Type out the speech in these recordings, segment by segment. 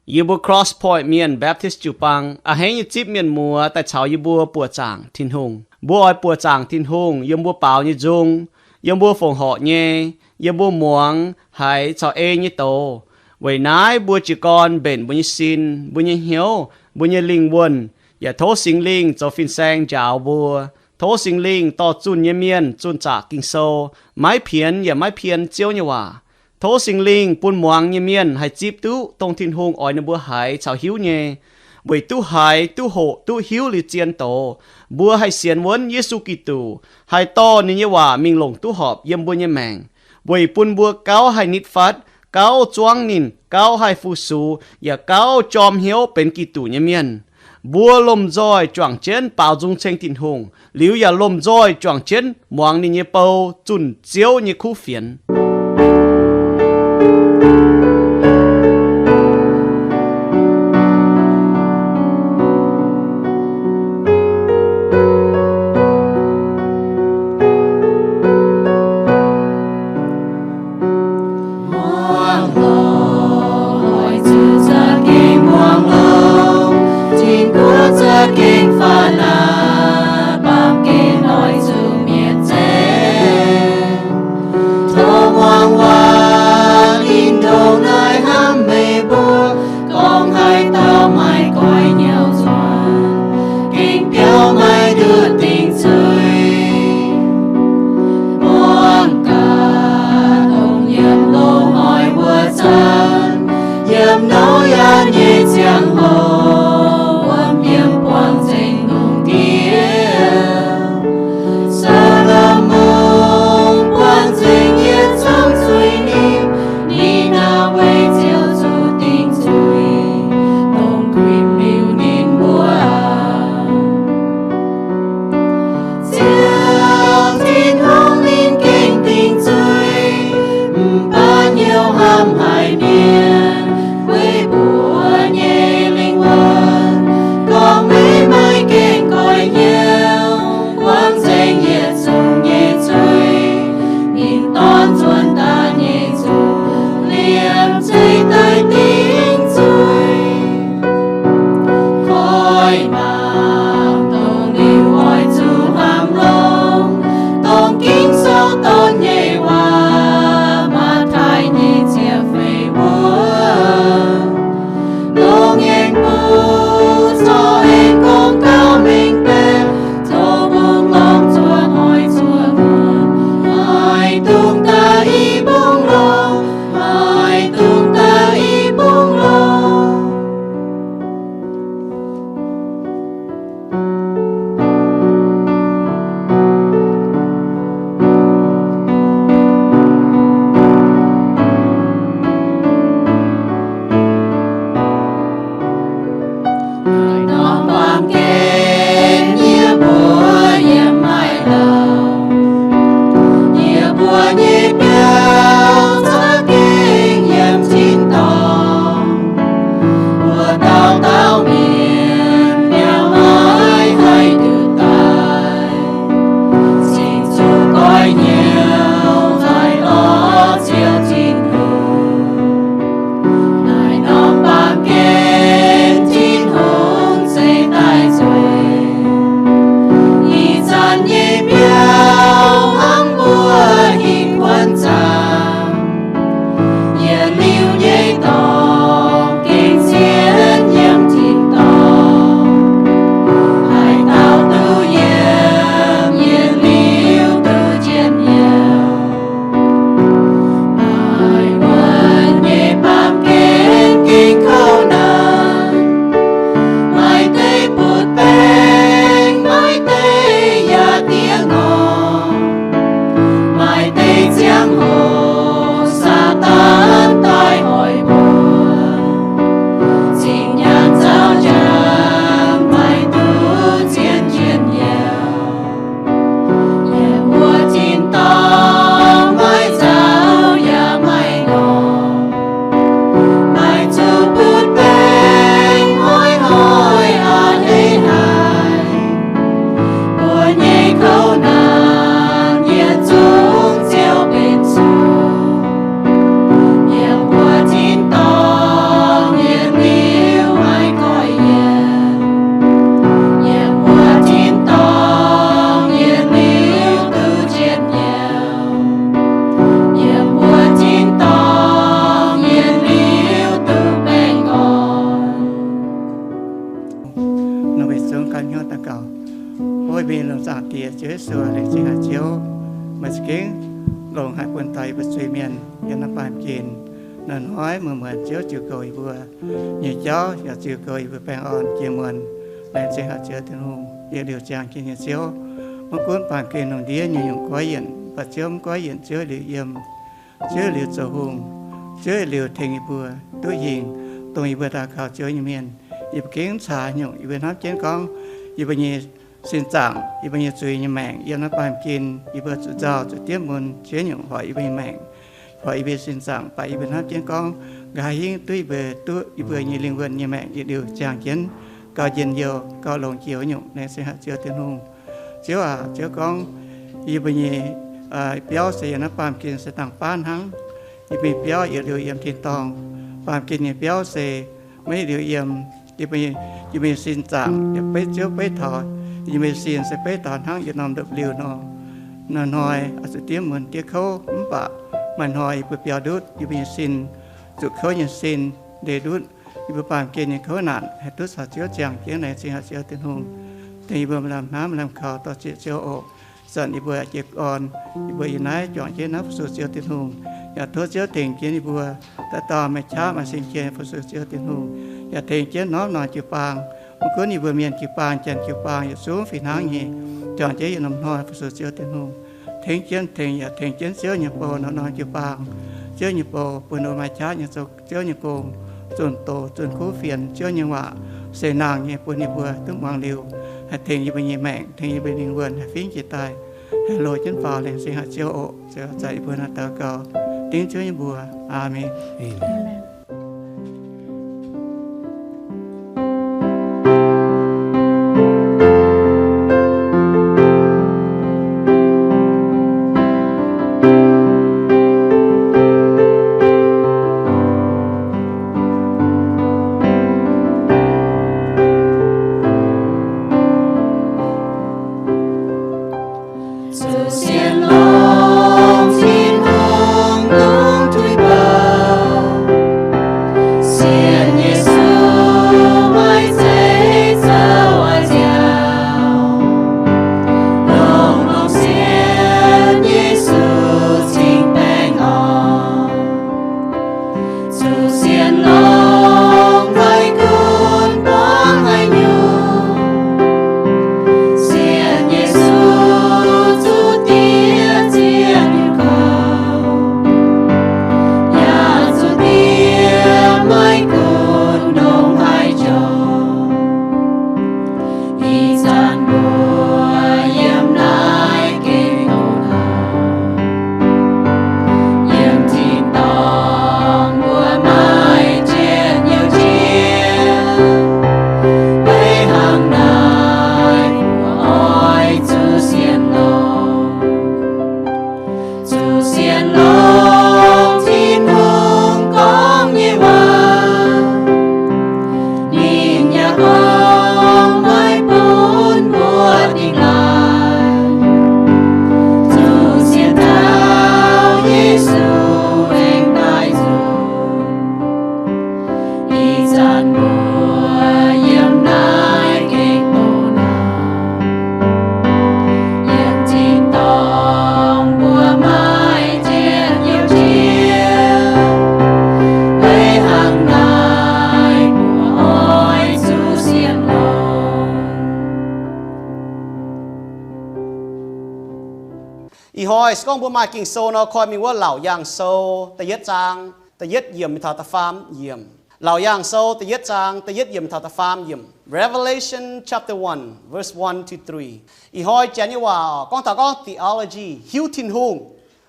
Yie mbuo Cross Point Mienh Baptist jiu-baang a'hneiv nyei zipv mienh muoz daaih caux yie mbuo buoqc zaangc Tin-Hungh. Mbuo oix buoqc zaangc Tin-Hungh yiem mbuo baaux nyei nzung, yiem mbuo fongc horc nyei, yiem mbuo muangx haiz caux ei nyei doz. Weic naaiv mbuo jiez gorn mbenc mbuo nyei sin, mbuo nyei hnyouv, mbuo nyei lingh wuonh, yaac tov Singx Lingh zoux fin-saeng njaaux mbuo. Tov Singx Lingh dorh zunh nyei mienh zunh zaqc Ging-Sou, maiv pienx yaac maiv pien Ziouv nyei waac. Tov Singx Lingh bun muangx nyei mienh haih zipv duqv dongh Tin-Hungh oix ninh mbuo haiz caux hiuv nyei, weic duqv haiz, duqv hoqc, duqv hiuv liuz zien doz, mbuo haih sienx wuonv Yesu Giduc, haih dorh ninh nyei waac mingh longc duqv horpc yiem mbuo nyei maengc, weic bun mbuo gauh haih nitv fatv, gauh zuangv ninh, gauh haih fu-sux, yaac gauh jorm hnyouv benx Giduc nyei mienh. Mbuo lomh nzoih juangc jienv baaux nzung ceng Tin-Hungh, liuz yaac lomh nzoih juangc jienv muangx ninh nyei bou zunh Ziouv nyei kuv fienx. Muangx longx, oix zuqc za'gengh muangx longx. Tin-Guoqv za'gengh faaux naaic, baamh gen oix zuqc mietc zeiv. Tov muangx waac, tin-dorngh naaiv hnamv meih mbuo. Gorngv haaix dauh maiv goix nyauv nzuonx, gengh biaux maiv nduov dingc zuiz. Muangx gaax, dongh yiem loz-hnoi wuov zanc, yiem Noyaa nyei ziangh hoc, wuom yiem buangh nzengc lungh ndiev. Saa^lo^morn buangh nzengc yietc zungv zuiz-nimc, Ni^naa^we Ziouv zuqc dingc zuiz, dongh kuinx liuz ninh mbuo. Ziouv Tin-Hungh ninh gengh dingc zuiz, mv baac hnyouv hnamv haic mienh, weic mbuo nyei lingh wuonh. Yesu, laengz zingh haic Ziouv, meih za'gengh longc haic bun taux yie mbuo zuiz-mienh yiem naaiv baamh gen. Naaiv hnoi meih muonz Ziouv ziux goux yie mbuo nyei jauv, yaac ziux goux yie mbuo baengh orn jiex muonz. Laengz zingh haic Ziouv Tin-Hungh, yietc liuz ziangh jienv nyei Ziouv. Maiv gunv baamh gen lungh ndiev nyei nyungc goiv yienc, mv baac Ziouv mv goiv yienc, Ziouv liuz yiem, Ziouv liuz zoux hungh, Ziouv liuz tengx yie mbuo duqv hingh, dongh yie mbuo daux gaux Ziouv nyei mienh. Yie mbuo gengh mv caaix nyungc, yie mbuo hnamv jienv gorngv yie mbuo nyei sin zaangc, yie mbuo nyei zuiz nyei maengc yiem naaiv baamh gen, yie mbuo zuqc nzauh, zuqc diev mun, ziex nyungc hoic yie mbuo nyei maengc, hoic yie mbuo sin zaangc, baac yie mbuo hnamv jienv gorngv nqa'haav hingv duqv yie mbuo duqv yie mbuo nyei lingh wuonh nyei maengc yietc liuz ziangh jienv gauh njien-youh, gauh longx jiex nyungc. Laengz zingh haic Ziouv Tin-Hungh. Ziouv aac, Ziouv gorngv, yie mbuo nyei biauv se yiem naaiv baamh gen se dangh baav hnangv. Yie mbuo nyei biauv yietc liuz yiem tin-dorngh. Baamh gen nyei biauv se maiv yietc liuz yiem. Yie mbuo, yie mbuo nyei sin zaangc yaac beiv Ziouv beiv taux. Yie mbuo nyei sin se beiv taux hnangv yietc norm ndopv-liuh nor. Naaiv hnoi oix zuqc diev mun diev kouv, mv baac maaih hnoi yie mbuo biaux ndutv yie mbuo nyei sin, zuqc kouv nyei sin, ndeic ndutv yie mbuo baamh gen nyei kouv naanc, haih duqv caux Ziouv ziangh jienv. Laengz zingh haic Ziouv Tin-Hungh, tengx yie mbuo maaih lamh hnamv maaih lamh kaux dorh zieqc Ziouv oc. Zanc yie mbuo yaac jiez gorn, yie mbuo yiem naaiv juangc jienv naaiv fu-sux Ziouv Tin-Hungh, yaac tov Ziouv tengx jienv yie mbuo dauh dauh maaih qaqv maaih sin-jien fu-sux Ziouv Tin-Hungh, yaac tengx jienv norm norm jiu-baang. Maiv gunv yie mbuo mienh jiu-baang, janx jiu-baang, yietc zungv fih hnangv nyei, juangc jienv yietc norm hnoi fu-sux Ziouv Tin-Hungh. Tengx jienv tengx, yaac tengx jienv Ziouv nyei bou norm norm jiu-baang. Ziouv nyei bou bun ninh mbuo maaih qaqv nyei zoux Ziouv nyei gong, zunh doz, zunh kuv fienx Ziouv nyei waac, se nangh nyei bun ninh mbuo duqv muangx liuz, haih tengx yie mbuo nyei maengc, tengx yie mbuo lingh wuonh haih fingv jiex daaih, haih loz jienv faaux. Laengz zingh haic Ziouv oc. Ziouv, zanc yie mbuo naaiv daux gaux dengv Ziouv nyei mbuox. Aamen. Zuqc sienx longx Tin-Hungh dungx tuix baac, sienx Yesu maiv zeiz zoux oix nziaauc, longx-longx sienx Yesu cingx baengh orn. Zuqc sienx longx maiv gunv buangv haaix nyungc, sienx Yesu zuqc diev ziex nyungc kouv, yaac zuqc diev maiv gunv ndongc haaix jauv. Ih zanc mbuo yiem naaiv gengh doqc naanc, yiem tin-dorngh mbuo maaih njien-youh njiec, maiv hnangv naaiv mbuo oix zuqc sienx longx. Zuqc sienx longx Tin-Hungh gorngv nyei waac, ninh yaac gorngv maiv bun mbuo dingh laaix. Zuqc sienx taux Yesu aengx daaih nzunc. Ih zanc mbuo yiem naaiv gengh doqc naanc, yiem tin-dorngh mbuo maaih njien-youh njiec, maiv hnangv naaiv mbuo oix zuqc sienx longx. Ih hnoi se gorngv mbuo maaih Ging-Sou nor, koi mingh wuov Laauc Yaangh Sou da'yietv zaang da'yietv yiemc mingh taux da'faam yiemc. Laauc Yaangh Sou da'yietv zaang da'yietv yiemc taux da'faam yiemc. Revelation chapter one, verse one to three. Ih hnoi janx nyei waac gorngv taux gorngv theology, hiuv Tin-Hungh.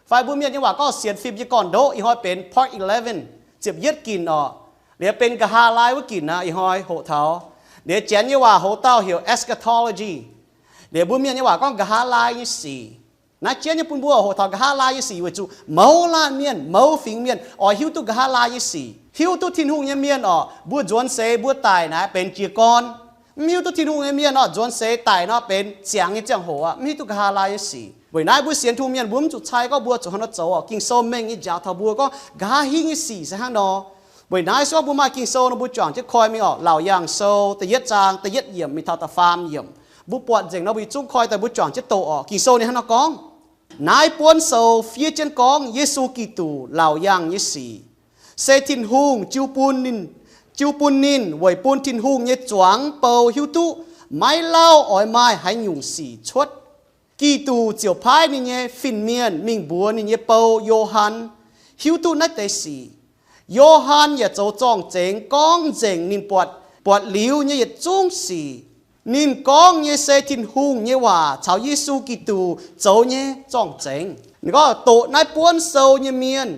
Fai mbuo mienh nyei waac gorngv sienx fim nyei gorn-ndoqv. Ih hnoi benx part eleven, ziepc yietv ginc orqc. Liuz benx nqa'haav laai wuov ginc aqv. Ih hnoi hoqc taux liuz janx nyei waac hoz dauh heuc eschatology. Liuz mbuo mienh nyei waac gorngv nqa'haav laai nyei sic. Naaiv jienv nyei bun mbuo hoqc taux nqa'haav laai nyei sic weic zuqc mouz laanh mienh, mouz fingx mienh oix hiuv duqv nqa'haav laai nyei sic. Hiuv duqv Tin-Hungh nyei mienh orqc, mbuo nzuonx seix mbuo daic naaic benx jiez gorn. Mv hiuv duqv Tin-Hungh nyei mienh orqc, nzuonx seix daic nor benx ziangx nyei ziangh hoc aqv, mv hiuv duqv nqa'haav laai nyei sic. Weic naaiv mbuo sienx Tin-Hungh mienh mbuo mv zuqc cai gorngv mbuo zuqc haaix nor zoux orqc. Ging-Sou mengh nyei njaaux taux mbuo gorngv nqa'haav hingv nyei sic se hnangv nor. Weic naaiv se gorngv mbuo maaih Ging-Sou nor mbuo juangc jienv koi mingh orqc. Laauc Yaangh Sou da'yietv zaang da'yietv yiemc mingh taux da'faam yiemc. Mbuo buatc nzengc nor, mbuo yietc zungv koi daaih mbuo juangc jienv doqc orqc. Ging-Sou ninh hnangv nor gorngv, naaiv buonv sou fiev jienv gorngv Yesu Giduc laauc yangh nyei sic, se Tin-Hungh jiu bun ninh, jiu bun ninh weic bun Tin-Hungh nyei zuangx bou hiuv duqv maiv lauh oix maaih haaix nyungc sic cuotv. Giduc ziouc paaiv ninh nyei fin-mienh mingh mbuox ninh nyei bou, Yo^han, hiuv duqv naaiv deix sic. Yo^han yaac zoux zorng-zengx gorngv nzengc ninh buatc, buatc liuz nyei yietc zungv sic. Ninh gorngv nyei se Tin-Hungh nyei waac caux Yesu Giduc zoux nyei zorng-zengx. Ninh gorngv doqc naaiv buonv sou nyei mienh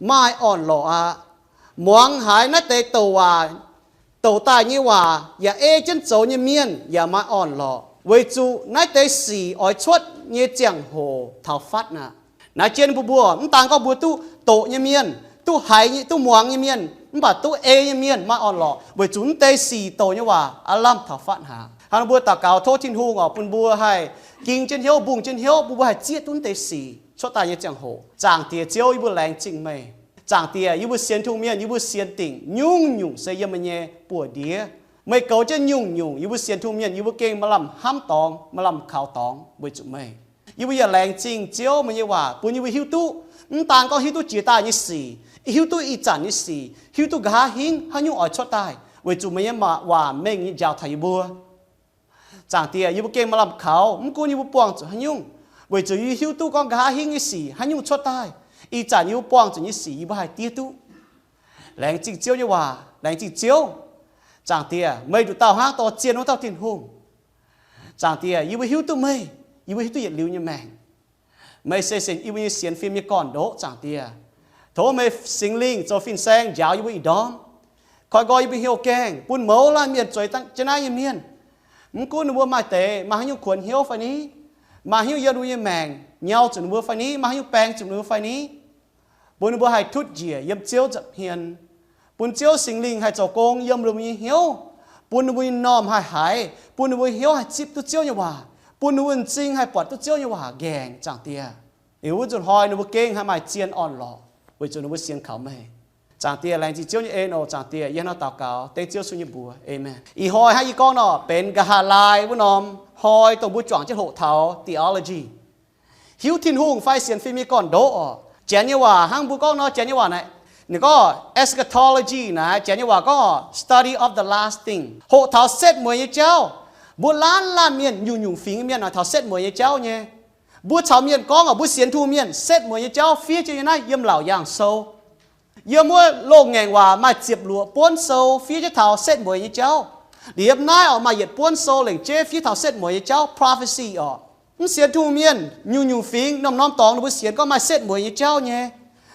maaih orn-lorqc aqv. Muangx haiz naaiv deix douc waac, douc daaih nyei waac yaac ei jienv zoux nyei mienh yaac maaih orn-lorqc, weic zuqc naaiv deix sic oix cuotv nyei ziangh hoc taux fatv aqv. Naaiv jien mbuo, mbuo mv daan gorngv mbuo duqv doqc nyei mienh, duqv haiz, duqv muangx nyei mienh, mv baac duqv ei nyei mienh maaih orn-lorqc, weic zuqc mv deix sic douc nyei waac aav lamh taux fatv haic. Hnangv nor mbuo daux gaux tov Tin-Hungh oc, bun mbuo haih ging jienv hnyouv, mbungh jienv hnyouv, bun mbuo haih zieqv duqv mv deix sic cuotv daaih nyei ziangh hoc. Zaangc Diex Ziouv, yie mbuo laengz zingh meih. Zaangc Diex, yie mbuo sienx Tin-Hungh mienh, yie mbuo sienx dingc nyungc-nyungc se yiem meih nyei buoz-ndiev. Meih goux jienv nyungc-nyungc, yie mbuo sienx Tin-Hungh mienh, yie mbuo gengh maaih lamh hnamv dorngx, maaih lamh kaux dorngx weic zuqc meih. Yie mbuo yaac laengz zingh Ziouv meih nyei waac bun yie mbuo hiuv duqv, mv daan gorngv hiuv duqv jiex daaih nyei sic, hiuv duqv ih zanc nyei sic, hiuv duqv nqa'haav hingv haaix nyungc oix cuotv daaih, weic zuqc meih nyei waac mengh nyei njaaux taux yie mbuo. Zaangc Diex, yie mbuo gengh maaih lamh kaux, mv gunv yie mbuo buangh zuqc haaix nyungc, weic zuqc yie hiuv duqv gorngv nqa'haav hingv nyei sic haaix nyungc cuotv daaih, ih zanc yie mbuo buangh zuqc nyei sic yie mbuo haih diev duqv. Laengz zingh Ziouv nyei waac, laengz zingh Ziouv. Zaangc Diex, meih nduqc dauh hnangv dorh zien wuov dauh Tin-Hungh. Zaangc Diex, yie mbuo hiuv duqv meih, yie mbuo hiuv duqv yietc liuz nyei maengc. Meih se yie mbuo nyei sienx fim nyei gorn-ndoqv, Zaangc Diex. Tov meih Singx Lingh zoux fin-saeng njaaux yie mbuo ih ndorm, koi nqoi yie mbuo hnyouv gaengh, bun mouz laanh mienh zueiz jienv naaiv nyei mienh. Mv gunv ninh mbuo maaih deix maaih haaix nyungc kuonx hnyouv fai ni, maaih haaix nyungc yiem ninh mbuo nyei maengc nyau zuqc ninh mbuo fai ni, maaih haaix nyungc baeng zuqc ninh mbuo fai ni, bun ninh mbuo haih tutv njiec yiem Ziouv nza'hmien, bun Ziouv Singx Lingh haih zoux gong yiem ninh mbuo nyei hnyouv, bun ninh mbuo nyei m'normh haih haiz, bun ninh mbuo hnyouv haih zipv duqv Ziouv nyei waac, bun ninh mbuo m'zing haih buatc duqv Ziouv nyei waac nqaengc, Zaangc Diex. Liuz wuov nzunc hnoi ninh mbuo gengh haih maaih zien orn-lorqc, weic zuqc ninh mbuo sienx kaux meih. Zaangc Diex, laengz zingh Ziouv nyei en oc, Zaangc Diex. Yie hnangv naaiv daux gaux dengv Ziouv Yesu nyei mbuox, aamen. Ih hnoi hnangv yie gorngv nor, benx nqa'haav laai wuov norm hnoi dongh mbuo juangc jienv hoqc taux theology, hiuv Tin-Hungh fai sienx fim nyei gorn-ndoqv oc. Janx nyei waac hnangv mbuo gorngv nor, Janx nyei waac naaic, ninh gorngv eschatology naaic, Janx nyei waac gorngv study of the last thing, hoqc taux setv mueiz nyei jauv. Mbuo laanh laanh mienh, nyungc-nyungc fingx mienh oix taux setv mueiz nyei jauv nyei. Mbuo caux mienh gorngv oc, mbuo sienx Tin-Hungh mienh, setv mueiz nyei jauv fiev jienv yiem naaiv, yiem Laauc Yaangh Sou. Yiem wuov loz-ngaengc waac maaih ziepc luoqc buonv sou fiev jienv taux setv mueiz nyei jauv. Liuz yiem naaiv oc maaih yietc buonv sou lengc jeiv fiev taux setv mueiz nyei jauv, prophecy oc. Mv sienx Tin-Hungh mienh, nyungc-nyungc fingx, norm-norm dorngx ninh mbuo sienx gorngv maaih setv mueiz nyei jauv nyei.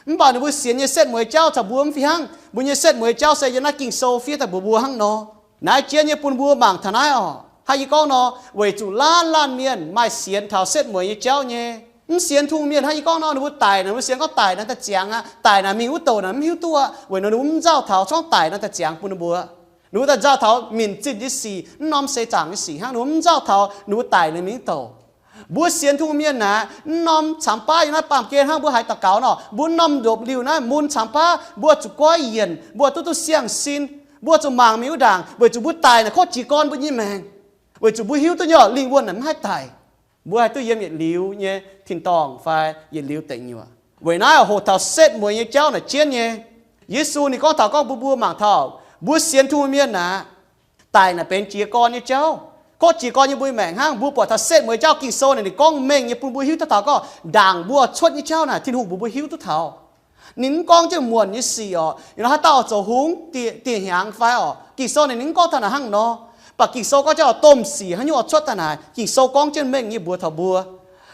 Mv baac ninh mbuo sienx nyei setv mueiz jauv caux mbuo mv fih hnangv. Mbuo nyei setv mueiz jauv se yiem naaiv Ging-Sou fiev daaih mbuox mbuo hnangv nor. Naaiv jien nyei bun mbuo mangc taux naaiv oc. Hnangv yie gorngv nor, weic zuqc laanh laanh mienh maaih sienx taux setv mueiz nyei jauv nyei. Mv sienx Tin-Hungh mienh hnangv yie gorngv nor, ninh mbuo daic naaic, ninh mbuo sienx gorngv daic naaic daaih ziangx aqv, daic naaic mingh wuov douc naaic mv hiuv duqv aqv, weic nor ninh mbuo mv nzauh taux zorngv daic naaic daaih ziangx bun ninh mbuo. Ninh mbuo daaih nzauh taux minc zinh nyei sic, mv norm seix zaangc nyei sic hnangv, ninh mbuo mv nzauh taux ninh mbuo daic naaic mingh wuov douc. Mbuo sienx Tin-Hungh mienh naaic, mv norm camx baav yiem naaiv baamh gen hnangv mbuo haiz daux gaux nor, mbuo mv norm ndopv-liuh naaiv mun camx baav, mbuo zuqc goiv yienc, mbuo duqv duqv siang-sin, mbuo zuqc mangc mingh wuov ndaangc, weic zuqc mbuo daic naaic kov jiez gorn mbuo nyei maengc. Weic zuqc mbuo hiuv duqv nyei lingh wuonh naaic mv haih daic. Mbuo haih duqv yiem yietc liuz nyei tin-dorngh fai yietc liuz deic nyuoqc. Weic naaiv hoqc taux setv mueiz nyei jauv naaic jienv nyei. Yesu ninh gorngv taux gorngv mbuo, mbuo mangc taux mbuo sienx Tin-Hungh mienh naaic, daic naaic benx jiez gorn nyei jauv. Kov jiez gorn nyei mbuo maengc hnangv, mbuo buatc taux setv mueiz jauv. Ging-Sou naaic ninh gorngv mengh nyei bun mbuo hiuv duqv taux gorngv ndaangc mbuo cuotv nyei jauv naaic Tin-Hungh mbuox mbuo hiuv duqv taux. Ninh mv gorngv jienv muonc nyei sic oc. Ih hnoi haaix dauh zoux hungh dieh, dieh hnyangx fai oc, Ging-Sou naaic ninh mv gorngv taux naaic hnangv nor. Mv baac Ging-Sou gorngv jienv oix domh sic haaix nyungc oix cuotv daaih naaic, Ging-Sou gorngv jienv mengh nyei mbuox taux mbuo.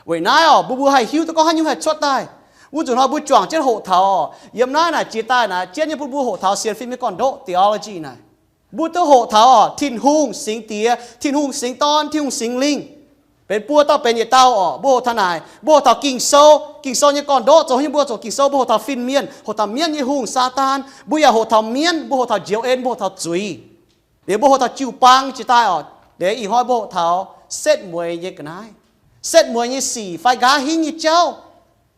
Weic naaiv oc, mbuo, mbuo haih hiuv duqv gorngv haaix nyungc haih cuotv daaih. Wuov nzunc hnoi mbuo juangc jienv hoqc taux oc, yiem naaiv naaic jiex daaih naaic jienv nyei bun mbuo hoqc taux sienx fim nyei gorn-ndoqv theology naaic. Mbuo duqv hoqc taux oc, Tin-Hungh Singx Diex, Tin-Hungh Singx Dorn, Tin-Hungh Singx Lingh. Benx buo dauh benx yietc dauh oc. Mbuo hoqc taux naaic, mbuo hoqc taux Ging-Sou, Ging-Sou nyei gorn-ndoqv zoux haaix nyungc mbuo zuqc Ging-Sou. Mbuo hoqc taux fin-mienh, hoqc taux mienv nyei hungh Saadaan. Mbuo yaac hoqc taux mienv, mbuo hoqc taux njoux en, mbuo hoqc taux zuiz. Liuz mbuo hoqc taux jiu-baang jiex daaih oc. Liuz ih hnoi mbuo hoqc taux setv mueiz nyei ga'naaiv, setv mueiz nyei sic fai nqa'haav hingv nyei jauv.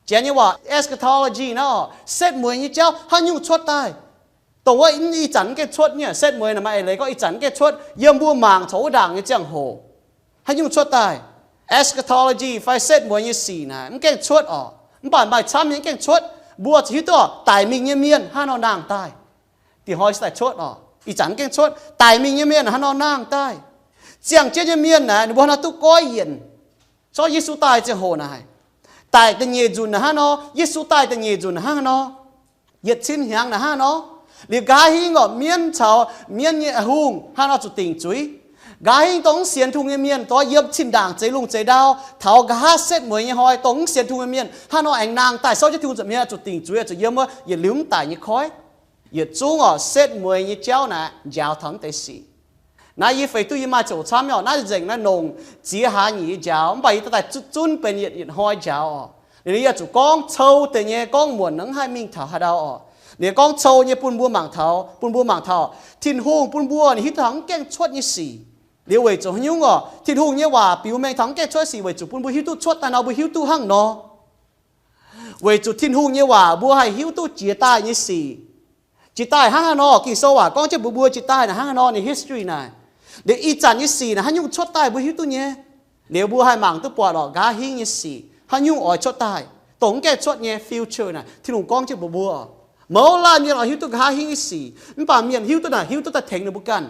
Janx nyei waac eschatology naaiv oc, setv mueiz nyei jauv haaix nyungc cuotv daaih. Dongh wuov ih zanc mv gaengh cuotv nyei, setv mueiz naaic maaih eix leiz gorngv ih zanc mv gaengh cuotv, yiem mbuo mangc corc wuov ndaangc nyei ziangh hoc. Haaix nyungc cuotv daaih? Eschatology fai setv mueiz nyei sic naaic mv gaengh cuotv orqc. Mv baac maaih camv nyei mv gaengh cuotv. Mbuo zuqc hiuv duqv orqc, daic mingh nyei mienh hnangv nor nangh daaih. Diex hnoi se daaih cuotv orqc, ih zanc mv gaengh cuotv. Daic mingh nyei mienh hnangv nor nangh daaih. Ziangh jienv nyei mienh naaic ninh mbuo hnangv nor duqv goiv yienc. Zorqv Yesu daaih ziangh hoc naaic, daic da'nyeic nzunc naaic hnangv nor, Yesu daaih da'nyeic nzunc naaic hnangv nor, yietc cin hnyangx naaic hnangv nor, liuz nqa'haav hingv orqc, mienv caux mienv nyei hungh hnangv nor zuqc dingc zuiz. Nqa'haav hingv dongh mv sienx Tin-Hungh nyei mienh, dongh yiem zinh ndaangc zeix lungh zeix ndau, taux nqa'haav setv mueiz nyei hnoi, dongh mv sienx Tin-Hungh nyei mienh hnangv nor aengx nangh daaih souv jienv Tin-Hungh nza'hmien zuqc dingc zuiz, zuqc yiem wuov yietc liuz mv daic nyei koiv. Yietc zungv orqc, setv mueiz nyei jauv naaic njaaux taux mv deix sic. Naaiv yie feix duqv yie maaih ziouc camv nyei orqc, naaiv nzengc naaiv nongc ziex hlaax nyeic yie njaaux, mv baac yie daaih zunv benx yietc yietc hnoi njaaux orqc. Liuz yie zuqc gorngv cou deix nyei, gorngv muonc mv haih mingh taux haaix ndau orqc. Liuz gorngv cou nyei bun mbuo mangc taux, bun mbuo mangc taux Tin-Hungh bun mbuo ninh hiuv duqv mv gaengh cuotv nyei sic. Liuz weic zuqc haaix nyungc orqc, Tin-Hungh nyei waac biux mengh taux mv gaengh cuotv sic weic zuqc bun mbuo hiuv duqv cuotv daaih nor mbuo hiuv duqv hnangv nor. Weic zuqc Tin-Hungh nyei waac mbuo haih hiuv duqv jiex daaih nyei sic. Jiex daaih hnangv haaix nor? Ging-Sou waac gorngv jienv mbuox mbuo jiex daaih naaic hnangv haaix nor ninh history naaic. Liuz ih zanc nyei sic naaic haaix nyungc cuotv daaih mbuo hiuv duqv nyei. Liuz mbuo haih mangc duqv buatc lorqc, nqa'haav hingv nyei sic haaix nyungc oix cuotv daaih, dongh mv gaengh cuotv nyei future naaic Tin-Hungh gorngv jienv mbuox mbuo. Mouz laanh mienh oix hiuv duqv nqa'haav hingv nyei sic, mv baac mienh hiuv duqv naaic hiuv duqv daaih tengx ninh mbuo ganh.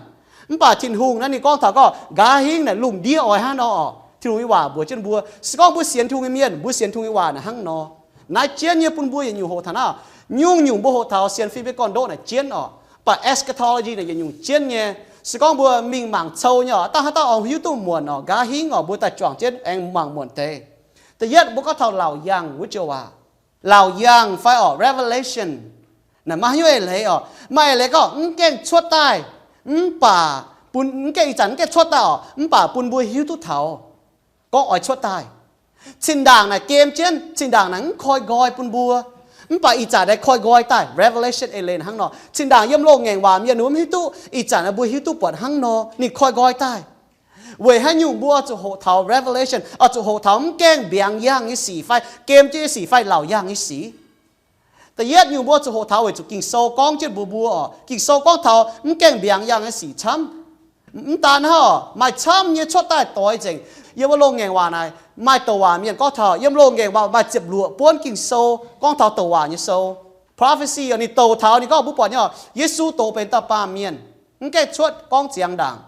Mv baac Tin-Hungh naaiv ninh gorngv taux gorngv nqa'haav hingv naaic lungh ndiev oix hnangv nor orqc. Tin-Hungh nyei waac mbuox jienv mbuo. Se gorngv mbuo sienx Tin-Hungh nyei mienh, mbuo sienx Tin-Hungh nyei waac naaic hnangv nor. Naaiv jienv nyei bun mbuo yietc nyungc hoqc taux naaiv. Nyungc-nyungc mbuo hoqc taux sienx fim nyei gorn-ndoqv naaic jienv orqc. Mv baac eschatology naaic yietc nyungc jienv nyei. Se gorngv mbuo mingh mangc cou nyei orqc, dangh haaix dauh oix hiuv duqv muonc orqc, nqa'haav hingv orqc, mbuo daaih juangc jienv aengx mangc muonc deix. Da'yietv mbuo gorngv taux laauc yaangh wuov joux waac. Laauc yaangh fai orqc revelation naaic maaih haaix nyungc eix leiz orqc? Maaih eix leiz gorngv mv gaengh cuotv daaih, mv baac bun, mv gaengh ih zanc mv gaengh cuotv daaih orqc, mv baac bun mbuo hiuv duqv taux gorngv oix cuotv daaih. Zinh ndaangc naaic gem jienv, zinh ndaangc naaic mv koi nqoi bun mbuo, mv baac ih zanc naaic koi nqoi daaih. Revelation eix leiz hnangv nor. Zinh ndaangc yiem loz ngaengc waac mienh ninh mbuo mv hiuv duqv, ih zanc naaic mbuo hiuv duqv buatc hnangv nor ninh koi nqoi daaih. Weic haaix nyungc mbuo oix zuqc hoqc taux revelation, oix zuqc hoqc taux mv gaengh mbiaangx yangh nyei sic fai gem jienv nyei sic fai laauc yaangh nyei sic? Da'yietv nyungc mbuo zuqc hoqc taux weic zuqc Ging-Sou gorngv jienv mbuox mbuo orqc. Ging-Sou gorngv taux mv gaengh mbiaangx yangh nyei sic camv. Mv daan hnangv, maaih camv nyei cuotv daaih doix nzengc. Yiem wuov loz ngaengc waac naaic maaih douc waac mienh gorngv taux yiem loz ngaengc waac maaih ziepc luoqc buonv Ging-Sou gorngv taux douc waac nyei sou. Prophecy ninh douc taux, ninh gorngv mbuo buatc nyei orqc, Yesu doqc benx dauh baamh mienh, mv gaengh cuotv gorngv ziangx ndaangc.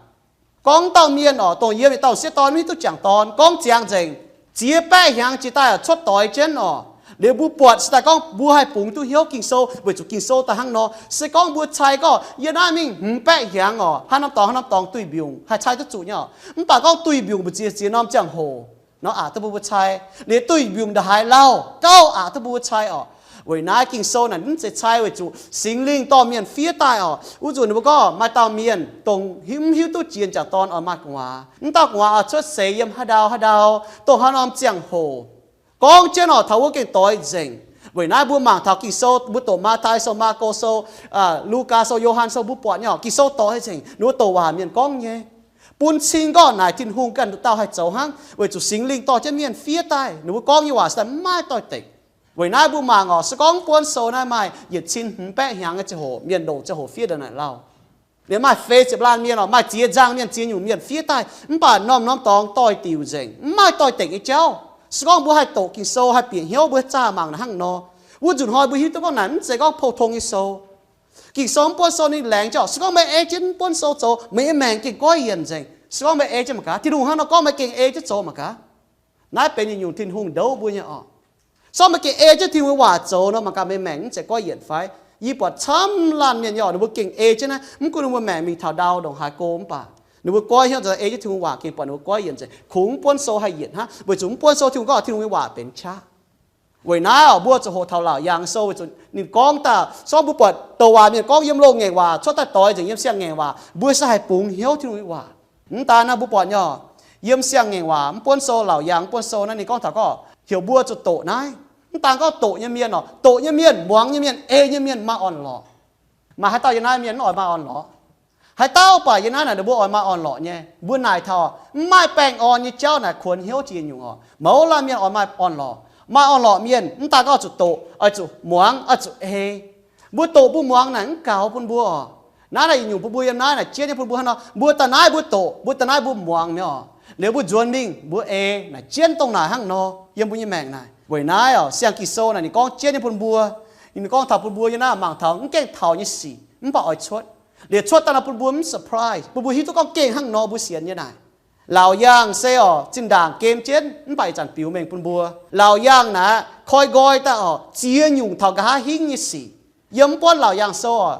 Gorngv dauh mienh orqc, dongh yiem yietc dauh sieqv dorn, mv hiuv duqv jangc dorn, gorngv ziangx nzengc. Ziex baeqv hnyangx jiex daaih orqc, cuotv doix jienv orqc. Liuz mbuo buatc se daaih gorngv mbuo haih bungx duqv hnyouv Ging-Sou weic zuqc Ging-Sou daaih hnangv nor. Se gorngv mbuo cai gorngv yie naaiv mingh hmz baeqv hnyangx orqc, hnangv norm dorngx hnangv norm dorngx duih mbiungc haih cai duqv zuqc nyei orqc. Mv baac gorngv duih mbiungc mbu'ziex ziex norm ziangh hoc nor aqc duqv mbuo mbuo cai. Liuz duih mbiungc ndongc haaix lauh gauh aqc duqv mbuo mbuo cai orqc. Weic naaiv Ging-Sou naaic mv zeiz cai weic zuqc Singx Lingh dorh mienh fiev daaih orqc. Wuov nzunc ninh mbuo gorngv maaih dauh mienh dongh mv hiuv duqv jiex jangc dorn oix maaih gu'nguaaz. Mv dauh gu'nguaaz oix cuotv seix yiem haaix ndau haaix ndau, dongh haaix norm ziangh hoc. Gorngv jienv orqc taux wuov gengh doix nzengc. Weic naaiv mbuo mangc taux Ging-Sou, mbuo doqc Matv^tai Sou, Maako Sou, Lugaa Sou, Yo^han Sou, mbuo buatc nyei orqc, Ging-Sou doix nzengc, ninh mbuo douc waac mienh gorngv nyei. Bun cing gorngv naaic Tin-Hungh ganh nduqc dauh haih zoux hnangv, weic zuqc Singx Lingh dorh jienv mienh fiev daaih, ninh mbuo gorngv nyei waac se daaih mv maaih doix-dekc. Weic naaiv mbuo mangc orqc, se gorngv mv buonv sou naaiv maaih yietc cin hmz baeqv hnyangx nyei ziangh hoc mienh longc ziangh hoc fiev ndongc naaic lauh. Liuz maaih feix ziepc laanh mienh orqc, maaih ziex nzangh mienh, ziex nyungc mienh fiev daaih, mv baac norm-norm dorngx doix-diuc nzengc, mv maaih doix-dekc nyei jauv. Se gorngv mbuo haih doqc Ging-Sou, haih bieqc hnyouv, mbuo zaah mangc naaic hnangv nor, wuov nzunc hnoi mbuo hiuv duqv gorngv naaic mv zeiz gorngv pou-tong nyei sou. Ging-Sou mv buonv sou ninh laengz jauv. Se gorngv meih ei jienv mv buonv sou zoux, meih nyei maengc gengh goiv yienc nzengc. Se gorngv meih ei jienv mangc gaax, Tin-Hungh hnangv nor gorngv meih gengh ei jienv zoux mangc gaax. Naaiv benx yietc nyungc Tin-Hungh ndouv mbuo nyei orqc. Se gorngv meih gengh ei jienv Tin-Hungh nyei waac zoux nor, mangc gaax meih maengc mv zeiz goiv yienc fai? Yie buatc camv laanh mienh nyei orqc, ninh mbuo gengh ei jienv naaiv, mv gunv ninh mbuo maengc mingh taux ndau ndongc haaix go mv baac, ninh mbuo goiv hnyouv nzengc, ei jienv Tin-Hungh waac gengh buatc ninh mbuo goiv yienc nzengc, kungx mv buonv sou haih yienc hnangv, weic zuqc mv buonv sou Tin-Hungh gorngv Tin-Hungh nyei waac benx qaqv. Weic naaiv orqc, mbuo zuqc hoqc taux laauc yaangh sou, weic zuqc ninh gorngv daaih, se gorngv mbuo buatc douc waac mienh gorngv yiem loz-ngaengc waac cuotv daaih doix nzengc yiem siang-ngaengc waac, mbuo se haih bungx hnyouv Tin-Hungh nyei waac. Mv daan naaiv mbuo buatc nyei orqc, yiem siang-ngaengc waac mv buonv sou, laauc yaangh mv buonv sou naaiv ninh gorngv taux gorngv heuc mbuo zuqc doqc naaiv. Mv daan gorngv doqc nyei mienh orqc, doqc nyei mienh, muangx nyei mienh, ei nyei mienh maaih orn-lorqc. Maaih haaix dauh yiem naaiv mienh mv oix maaih orn-lorqc? Haaix dauh baac yiem naaiv naaic ninh mbuo oix maaih orn-lorqc nyei. Mbuo naaic taux mv maaih baengh orn nyei jauv naaic kuonx hnyouv jiex nyungc orqc. Mouz laanh mienh oix maaih orn-lorqc. Maaih orn-lorqc mienh mv daan gorngv zuqc doqc, oix zuqc muangx, oix zuqc ei. Mbuo doqc mbuo muangx naaic mv gaux bun mbuo orqc. Naaiv naaic yietc nyungc bun mbuo yiem naaiv naaic jienv nyei bun mbuo hnangv nor, mbuo daaih naaiv mbuo doqc, mbuo daaih naaiv mbuo muangx nyei orqc. Liuz mbuo nzuonx mingh mbuo ei naaic jienv dongh naaic hnangv nor yiem mbuo nyei maengc naaic. Weic naaiv oc, siang Ging-Sou naaic ninh gorngv jienv nyei bun mbuo, ninh gorngv taux bun mbuo yiem naaiv mangc taux mv gaengh taux nyei sic mv baac oix cuotv. Liuz cuotv daaih nor bun mbuo mv surprise, bun mbuo hiuv duqv gorngv gengh hnangv nor mbuo sienx nyei naaic. Laauc yaangh se oc, zinh ndaangc gem jienv mv baac ih zanc biux mengh bun mbuo. Laauc yaangh naaic koi nqoi daaih oc, ziex nyungc taux nqa'haav hingv nyei sic. Yiem mv buonv Laauc Yaangh Sou oc,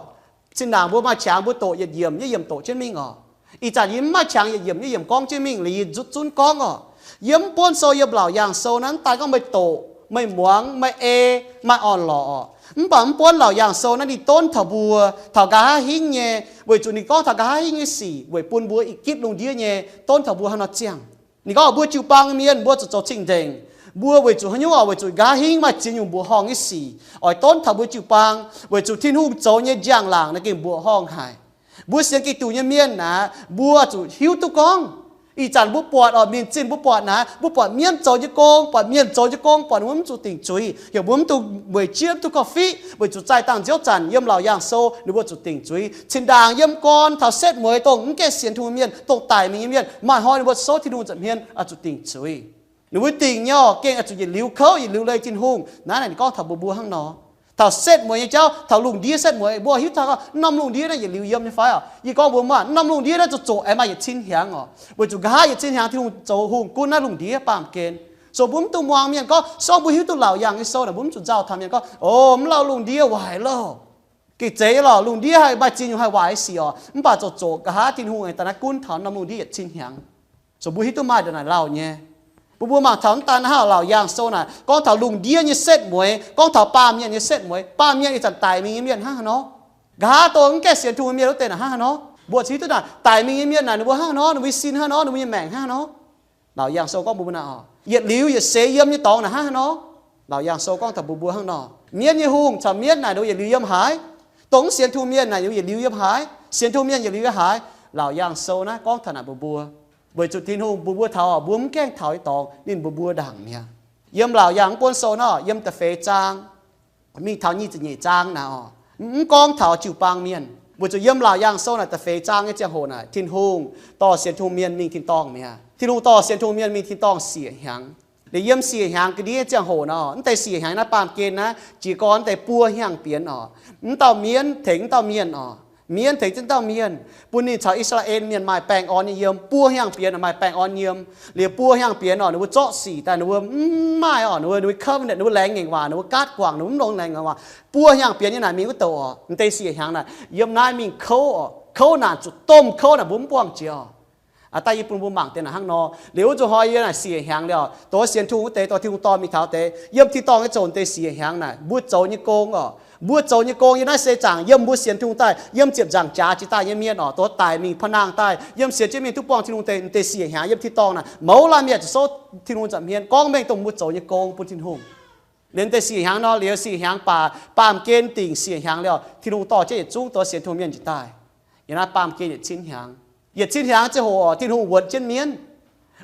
zinh ndaangc mbuo maaih qangx mbuo doqc yietc yiemc yietc yiemc doqc jienv mingh oc. Ih zanc yie mv maaih qangx yietc yiemc yietc yiemc gorngv jienv mingh, liuz yie zutv zunv gorngv oc. Yiem mv buonv sou, yiem Laauc Yaangh Sou naaiv mv daaih gorngv meih doqc, meih muangx, meih ei, maaih orn-lorqc oc. Mv baac mv buonv Laauc Yaangh Sou naaiv ninh donv taux mbuo, taux nqa'haav hingv nyei, weic zuqc ninh gorngv taux nqa'haav hingv nyei sic weic bun mbuo i gipv lungh ndiev nyei, donv taux mbuo hnangv nor ziangh. Ninh gorngv mbuo jiu-baang mienh mbuo zuqc zoux cing-nzengc. Mbuo weic zuqc haaix nyungc oc? Weic zuqc nqa'haav hingv maaih ziex nyungc mbuoqc horngh nyei sic oix donv taux mbuo jiu-baang, weic zuqc Tin-Hungh zoux nyei njang-laangc naaiv gengh mbuoqc horngh haic. Mbuo sienx Giduc nyei mienh naaic, mbuo zuqc hiuv duqv gorngv, ih zanc mbuo buatc oc, mingh zinh mbuo buatc naaic, mbuo buatc mienv zoux nyei gong, buatc mienh zoux nyei gong, buatc ninh mbuo mv zuqc dingc zuiz, heuc mbuo mv dungx weic jieqv, mv dungx gauh fiqv, weic zuqc zaih dangh nziouv zanc yiem Laauc Yaangh Sou ninh mbuo zuqc dingc zuiz. Cin-ndaangc yiem gorn taux setv mueiz dongh mv gaengh sienx Tin-Hungh mienh, dongh daic mingh nyei mienh, maaih hnoi ninh mbuo souv Tin-Hungh nza'hmien oix zuqc dingc zuiz. Ninh mbuo dingc nyei oc, gengh oix zuqc yietc liuz kouv, yietc liuz leih Tin-Hungh. Naaiv naaic ninh gorngv taux mbuo mbuo hnangv nor. Taux setv mueiz nyei jauv, taux lungh ndiev setv mueiz, mbuo hiuv taux gorngv norm lungh ndiev naaiv yietc liuz yiem nyei fai oc? Yie gorngv mbuo mv baac norm lungh ndiev naaiv zuqc zoqc aengx maaih yietc cin hnyangx oc, weic zuqc nqa'haav yietc cin hnyangx Tin-Hungh zoux hungh gunv naaiv lungh ndiev baamh gen. So mbuo mv dungx muangx mienh gorngv, so mbuo hiuv duqv Laauc Yaangh Nyei Sou naaic, mbuo mv zuqc nzauh taux mienh gorngv, o, mv lauh lungh ndiev waaic loh. Gengh zeiz nyei lorqc, lungh ndiev haih maaih ziex nyungc haih waaic nyei sic oc, mv baac zoqc zoqc nqa'haav Tin-Hungh aengx daaih naaiv gunv taux norm lungh ndiev yietc cin hnyangx. So mbuo hiuv duqv maaih ndongc naaic lauh nyei. Mbuo mbuo mangc taux mv daan naaiv haav Laauc Yaangh Sou naaic gorngv taux lungh ndiev nyei setv mueiz, gorngv taux baamh mienh nyei setv mueiz. Baamh mienh ih zanc daic mingh nyei mienh hnangv haaix nor? Nqa'haav dongh mv gaengh sienx Tungh nyei mienh wuov deix naaic hnangv haaix nor? Mbuo ziouc hiuv duqv naaic daic mingh nyei mienh naaic ninh mbuo hnangv haaix nor, ninh mbuo nyei sin hnangv haaix nor, ninh mbuo nyei maengc hnangv haaix nor? Laauc Yaangh Sou gorngv mbuo mbuo naaic oc, yietc liuz yietc seix yiem nyei dorngx naaic hnangv haaix nor? Laauc Yaangh Sou gorngv taux mbuo mbuo hnangv nor, mienv nyei hungh caux mienv naaic ninh mbuo yietc liuz yiem haaix? Dongh mv sienx Tungh mienh naaic ninh mbuo yietc liuz yiem haaix? Sienx Tungh mienh yietc liuz yiem haaix? Laauc Yaangh Sou naaiv gorngv taux naaic mbuo mbuo, weic zuqc Tin-Hungh mbuox mbuo taux mbuo mv gaengh taux nyei dorngx ninh mbuox mbuo ndaangc mi'aqv. Yiem Laauc Yaangh mv buonv sou nor, yiem da'feix zaang mingh taux nyic ziepc nyeic zaang naaic oc, mv gorngv taux jiu-baang mienh. Weic zuqc yiem Laauc Yaangh Sou naaic da'feix zaang nyei ziangh hoc naaic, Tin-Hungh dorh sienx Tungh mienh mingh tin-dorngh mi'aqv. Tin-Hungh dorh sienx Tungh mienh mingh tin-dorngh siec hnyangx. Liuz yiem siec hnyangx ga'ndiev nyei ziangh hoc naaic oc, mv deix siec hnyangx naaiv baamh gen naaiv jiez gorn mv deix buo hnyangx bienx oc. Mv dauh mienv tengx mv dauh mienh oc, mienv tengx mv dauh mienh, bun ninh caux I^saa^laa^en Mienh maaih baengh orn nyei yiem. Buo hnyangx bienx maaih baengh orn yiem. Liuz buo hnyangx bienx oc, ninh mbuo zorqv sic daaih, ninh mbuo mv maaih oc, ninh mbuo, ninh mbuo covenant, ninh mbuo laengz ngaengc waac, ninh mbuo gaatv guangc, ninh mbuo mv longx laengz ngaengc waac. Buo hnyangx bienx nyei naaic mingh wuov douc oc, mv deix siec hnyangx naaic yiem naaiv mingh kouv oc, kouv naanc zuqc domh kouv naaic mbuo mv buangh jiex oc. Aa, daaih yie bun mbuo mangc deix naaic hnangv nor. Liuz wuov zuqc hnoi yie naaic siec hnyangx liuz, dongh sienx Tungh wuov deix, dongh Tin-Hungh dorh mingh taux deix, yiem tin-dorngh nyei zoux deix siec hnyangx naaic, mbuo zoux nyei gong oc, mbuo zoux nyei gong yiem naaiv seix zaangc, yiem mbuo sienx Tungh daaih, yiem ziepc nzaangc jaax jiex daaih nyei mienh oc, dongh daic mingh pa'naangh daaih, yiem sienx jienv mingh duqv buangh Tin-Hungh deix, deix siec hnyangx yiem tin-dorngh naaic, mouz laanh mienh zuqc souv Tin-Hungh nza'hmien gorngv mengh dongh mbuo zoux nyei gong bun Tin-Hungh. Liuz deix siec hnyangx nor, liuz siec hnyangx baac baamh gen dingc siec hnyangx liuz, Tin-Hungh dorh jienv yietc zungv dongh sienx Tungh mienh njiec daaih. Yiem naaiv baamh gen yietc cin hnyangx, yietc cin hnyangx ziangh hoc Tin-Hungh wuonx jienv mienv.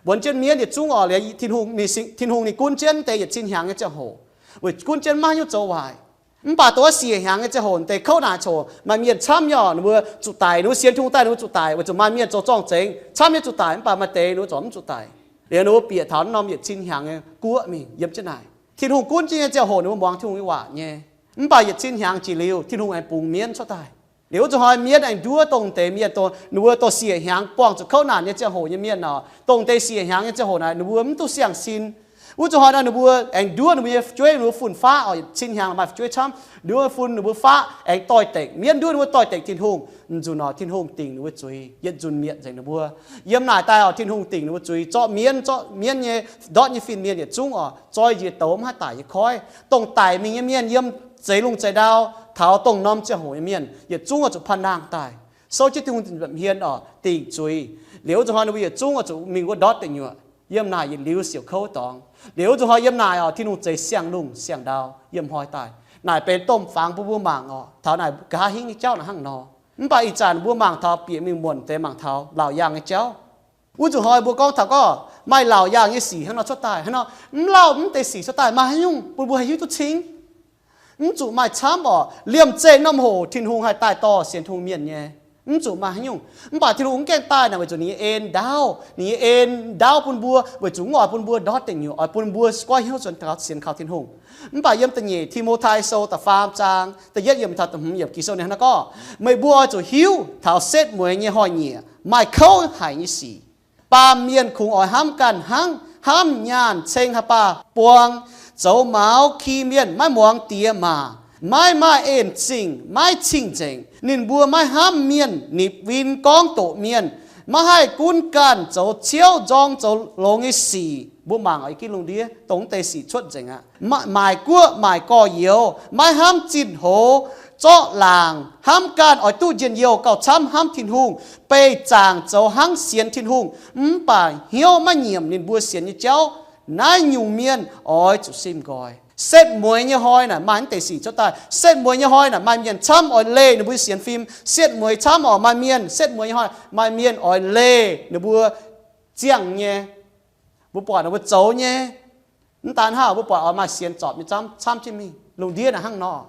Wuonx jienv mienv yietc zungv oc, liuz Tin-Hungh ninh, Tin-Hungh ninh gunv jienv deix yietc cin hnyangx nyei ziangh hoc, weic gunv jienv maiv hiuv zoux waaic. Mv baac dongh siec hnyangx nyei ziangh hoc deix kouv naaic coc maaih mienh camv nyei oc, ninh mbuo zuqc daic, ninh mbuo sienx Tungh daaih ninh mbuo zuqc daic, weic zuqc maaih mienh zoux zorng-zengx camv nyei zuqc daic, mv baac maaih deix ninh mbuo zuqc mv zuqc daic. Liuz ninh mbuo bieqc taux norm yietc cin hnyangx nyei guoqv mingh yiem jienv naaic. Tin-Hungh gunv jienv nyei ziangh hoc ninh mbuo muangx Tin-Hungh nyei waac nyei. Mv baac yietc cin hnyangx jiex liuz, Tin-Hungh aengx bungx mienv cuotv daaih. Liuz wuov zuqc hnoi mienv aengx nduov dongh deix mienh, dongh ninh mbuo dongh siec hnyangx buangh zuqc kouv naanc nyei ziangh hoc nyei mienh oc, dongh deix siec hnyangx nyei ziangh hoc naaic ninh mbuo mv duqv siang-sin. Wuov zuqc hnoi nor ninh mbuo aengx nduov ninh mbuo nyei fu'jueiv, ninh mbuo fun-faqv oc, yietc cin hnyangx maaih fu'jueiv camv, nduov fun ninh mbuo faqv aengx doix-dekc, mienv nduov ninh mbuo doix-dekc Tin-Hungh. Nzunc oc, Tin-Hungh dingc ninh mbuo zuiz, yietc nzunc mietc nzengc ninh mbuo. Yiem naaic daaih oc, Tin-Hungh dingc ninh mbuo zuiz, zorqv mienv, zorqv mienv nyei, ndortv nyei fin-mienh yietc zungv oc, zoi njiec douz mv haih daic nyei koiv. Dongh daic mingh nyei mienh yiem zeix lungh zeix ndau, taux dongh norm ziangh hoc nyei mienh yietc zungv oix zuqc panh nangh daaih, souv jienv Tin-Hungh nza'hmien oc, dingc zuiz. Liuz wuov zuqc hnoi ninh mbuo yietc zungv oix zuqc mingh wuov ndortv deic nyuoqc. Yiem naaic yietc liuz siouc kouv dorngx. Liuz wuov zuqc hnoi yiem naaic oc, Tin-Hungh zeix siang-lungh siang-ndau yiem hnoi daaih. Naaic benx domh fangx bun mbuo mangc oc, taux naaic nqa'haav hingv nyei jauv naaic hnangv nor. Mv baac ih zanc mbuo mangc taux bieqc mingh muonc deix mangc taux laauc yaangh nyei jauv. Wuov zuqc hnoi mbuo gorngv taux gorngv maaih laauc yaangh nyei sic hnangv nor cuotv daaih, hnangv nor mv lauh mv deix sic cuotv daaih, maaih haaix nyungc bun mbuo haih hiuv duqv cingv? Mv zuqc maaih camv oc. Liemh zeih norm hoc Tin-Hungh haih daaih dorh sienx Tin-Hungh mienh nyei. Mv zuqc maaih haaix nyungc. Mv baac Tin-Hungh mv gaengh daaih naaic weic zuqc ninh nyei en ndaauv, ninh nyei en ndaauv bun mbuo weic zuqc mv oix bun mbuo ndortv deic nyuoqc, oix bun mbuo goiv hnyouv zuqc sienx kaux Tin-Hungh. Mv baac yiem da'nyeic Ti^mo^tai Sou da'faam zaang da'yietv yiemc taux da'hmz yiemc Ging-Sou ninh hnangv naaiv gorngv, meih mbuo oix zuqc hiuv taux setv mueiz nyei hnoi-nyieqc maaih kouv haic nyei sic. Baamh mienh kungx oix hnamv ganh hnangv, hnamv nyaanh ceng haaix baah buang, zoux maux ki mienh, maiv muangx diex maac, maiv maaih en zingh, maiv cing-nzengc. Ninh mbuo maiv hnamv mienh, nipc win gorngv doqc mienh, maiv haih gunv ganh zoux ciouv nzorng zoux longx nyei sic. Mbuo mangc oix gitv lungh ndiev dongh mv deix sic cuotv nzengc aqv. Maaic guoqv maaic gorx-youz, maiv hnamv zinh hoz, zorqv laangc, hnamv ganh oix duqv njien-youh gauh camv hnamv Tin-Hungh, beih zaangc zoux hnangv sienx Tin-Hungh, mv baac hnyouv maiv nyiemc ninh mbuo sienx nyei jauv. Naaiv nyungc mienh oix zuqc sim nqoi. Setv mueiz nyei hnoi naaic maaih mv deix sic cuotv daaih. Setv mueiz nyei hnoi naaic maaih mienh camv oix leih ninh mbuo sienx fim. Setv mueiz camv oc maaih mienh, setv mueiz nyei hnoi maaih mienh oix leih ninh mbuo ziangh nyei, mbuo buatc ninh mbuo zoux nyei. Mv daan hnangv, mbuo buatc oix maaih sienx zorpc nyei camv, camv jienv mingh. Lungh ndiev naaic hnangv nor.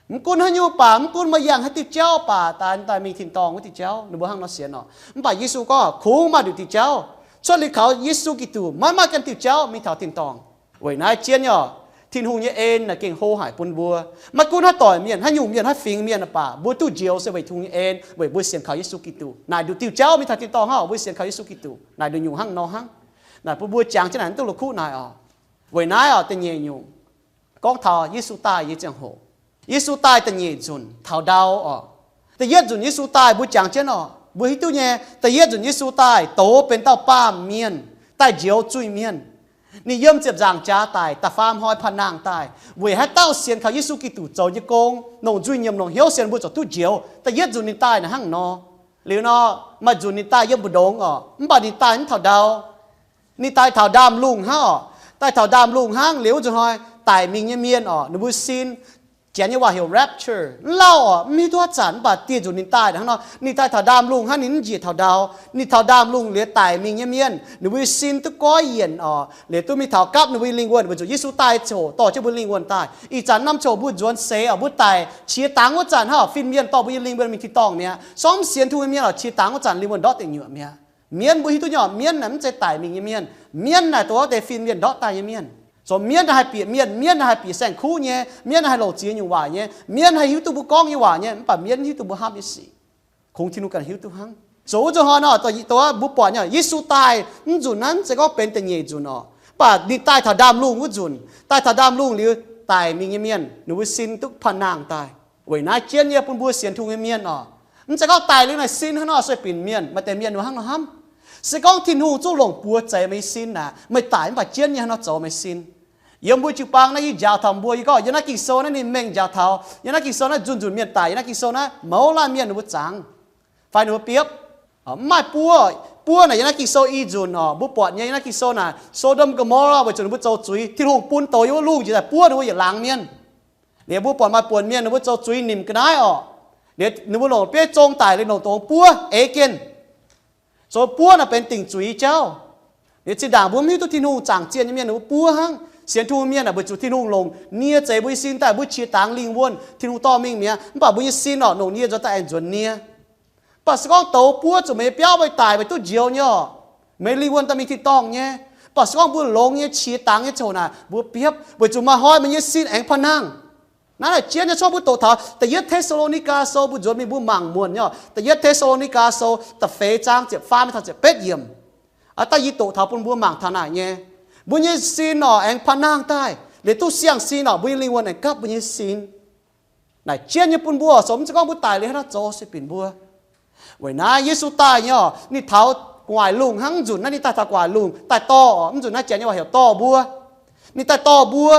Mv gunv haaix nyungc baac, mv gunv meih yangh haaix diuh jauv baac, daaih, daaih mingh tin-dorngh wuov diuh jauv ninh mbuo hnangv nor sienx oc. Mv baac Yesu gorngv kungx maaih nduqc diuh jauv, cuotv liuz kaux Yesu Giduc maiv maaih ganh diuh jauv mingh taux tin-dorngh. Weic naaiv jienv nyei oc, Tin-Hungh nyei en naaic gengh hlo haic bun mbuo. Maiv gunv haaix doic mienh, haaix nyungc mienh, haaix fingx mienh baac, mbuo duqv njoux se weic Tin-Hungh nyei en, weic mbuo sienx kaux Yesu Giduc. Naaic nduqc diuh jauv mingh taux tin-dorngh hnangv, mbuo sienx kaux Yesu Giduc. Naaic nduqc nyungc hnangv nor hnangv. Naaic bun mbuo jangx jienv naaic mv duqv la'kuqv naaic oc. Weic naaiv oc, da'nyeic nyungc gorngv taux Yesu daaih nyei ziangh hoc. Yesu daaih da'nyeic nzunc taux ndau oc. Da'yietv nzunc Yesu daaih mbuo jangx jienv oc, mbuo hiuv duqv nyei. Da'yietv nzunc Yesu daaih doz benx dauh baamh mienh, daaih njoux zuiz-mienh. Ninh yiem ziepc nzaangc jaax daic, da'faam hnoi panh nangh daaih, weic haaix dauh sienx kaux Yesu Giduc zoux nyei gong, longc nzuih nyiemc longc hnyouv sienx mbuo ziouc duqv njoux. Da'yietv nzunc ninh daaih naaic hnangv nor. Liuz nor, maaih nzunc ninh daaih yiem mbu'ndongx oc, mv baac ninh daaih mv taux ndau. Ninh daaih taux ndaamv-lungh hnangv oc. Daaih taux ndaamv-lungh hnangv liuz wuov nzunc hnoi, daic mingh nyei mienh oc, ninh mbuo sin, Janx nyei waac heuc rapture, mv lauh oc, mv hiuv duqv haaix zanc, mv baac dieh nzunc ninh daaih hnangv nor, ninh daaih taux ndaamv-lungh hnangv, ninh mv njiec taux ndau. Ninh taux ndaamv-lungh liuz daic mingh nyei mienh, ninh mbuo sin duqv goiv yienc oc, liuz duqv mingh taux gapv ninh mbuo nyei lingh wuonh, weic zuqc Yesu daaih ziouc dorh jienv mbuo lingh wuonh daaih. Ih zanc norm ziouc mbuo nzuonx seix oc, mbuo daic qiex dangx wuov zanc hnangv oc, fin-mienh dorh mbuo nyei lingh wuonh mingh tin-dorngh mi'aqv. Sorng mv sienx Tin-Hungh nyei mienh oc, qiex dangx wuov zanc lingh wuonh ndortv deic nyuoqc mi'aqv. Mienv mbuo hiuv duqv nyei oc, mienv naaic mv zeiz daic mingh nyei mienh. Mienv naaic dongh wuov deix fin-mienh ndortv daaih nyei mienh. Zoux mienv naaic haih bieqc mienh, mienv naaic haih bieqc saeng-kuv nyei, mienv naaic haih longc ziex nyungc waac nyei, mienv haih hiuv duqv mbuo gorngv nyei waac nyei, mv baac mienv hiuv duqv mbuo hnamv nyei sic. Kungx Tin-Hungh ganh hiuv duqv hnangv. Zoux wuov nzunc hnoi nor, dongh mbuo buatc nyei Yesu daaih mv nzunc naaiv, mv zeiz gorngv benx da'nyeic nzunc oc, mv baac ninh daaih taux ndaamv-lungh wuov nzunc. Daaih taux ndaamv-lungh liuz, daic mingh nyei mienh ninh mbuo sin duqv panh nangh daaih. Weic naaiv jienv nyei bun mbuo sienx Tin-Hungh nyei mienh oc, mv zeiz gorngv daic liuz naaic sin hnangv nor sueih binc mienh. Maaih deix mienh ninh mbuo hnangv nor hnamv. Se gorngv Tin-Hungh zungv longc buoz zeix meih nyei sin aqv, meih daic mv baac jienv nyei hnangv nor zoux meih sin. Yiem mbuo jiu-baang naaiv yie njaaux taux mbuo, yie gorngv yiem naaiv Ging-Sou naaiv ninh mengh njaaux taux, yiem naaiv Ging-Sou naaiv nzunc nzunc mienh daic, yiem naaiv Ging-Sou naaiv mouz laanh mienh ninh mbuo zangx fai ninh mbuo biopv. Mv maaih buov. Buov naaic yiem naaiv Ging-Sou i nzunc oc, mbuo buatc nyei yiem naaiv Ging-Sou naaic, So^ndom Go^mo^laa, weic zuqc ninh mbuo zoux zuiz, Tin-Hungh bun douz yiem wuov lungh njiec daaih buov ninh mbuo yietc laangz mienh. Liuz mbuo buatc maaih buonc mienh ninh mbuo zoux zuiz nimc ga'naaiv oc. Liuz ninh mbuo longc bieiv zong daic liuz longc dongz buov eix jienv. Zoux buov naaic benx dingc zuiz jauv. Liuz zinh ndaangc mbuo mv hiuv duqv Tin-Hungh zaangc zienh nyei mienh ninh mbuo buov hnangv. Sienx Tin-Hungh mienh naaic weic zuqc Tin-Hungh longc nie zeix mbuo nyei sin daaih mbuo qiex dangx lingh wuonh, Tin-Hungh dorh mingh mi'aqv. Mv baac mbuo nyei sin oc, longc nie nzuonx daaih aengx nzuonx nie. Mv baac se gorngv douz buov zuqc meih nyei biauv meih daic, meih duqv njoux nyei oc, meih lingh wuonh daaih mingh tin-dorngh nyei. Mv baac se gorngv mbuo longx nyei qiex dangx nyei ziangh hoc naaic mbuo biopv weic zuqc maaih hnoi meih nyei sin aengx panh nangh. Naaiv naaic jienv nyei, corc mbuo doqc taux Da'yietv Te^saa^lo^ni^gaa Sou, mbuo nzuonx mingh mbuo mangc muonc nyei oc. Da'yietv Te^saa^lo^ni^gaa Sou da'feix zaang ziepc faam mingh taux ziepc betv yiemc. Aa, da'yietv doqc taux bun mbuo mangc taux naaic nyei, mbuo nyei sin oc aengx panh nangh daaih, liuz duqv siang-sin oc, mbuo nyei lingh wuonh aengx gapv mbuo nyei sin. Naaic jienv nyei bun mbuo oc, mv zeiz gorngv mbuo daic liuz hnangv naaiv zoux sueih binc mbuo. Weic naaiv Yesu daaih nyei oc, ninh taux gu'nguaaic lungh hnangv nzunc naaiv, ninh daaih taux gu'nguaaic lungh daaih dorh, mv nzunc naaiv janx nyei waac heuc dorh mbuo. Ninh daaih dorh mbuo.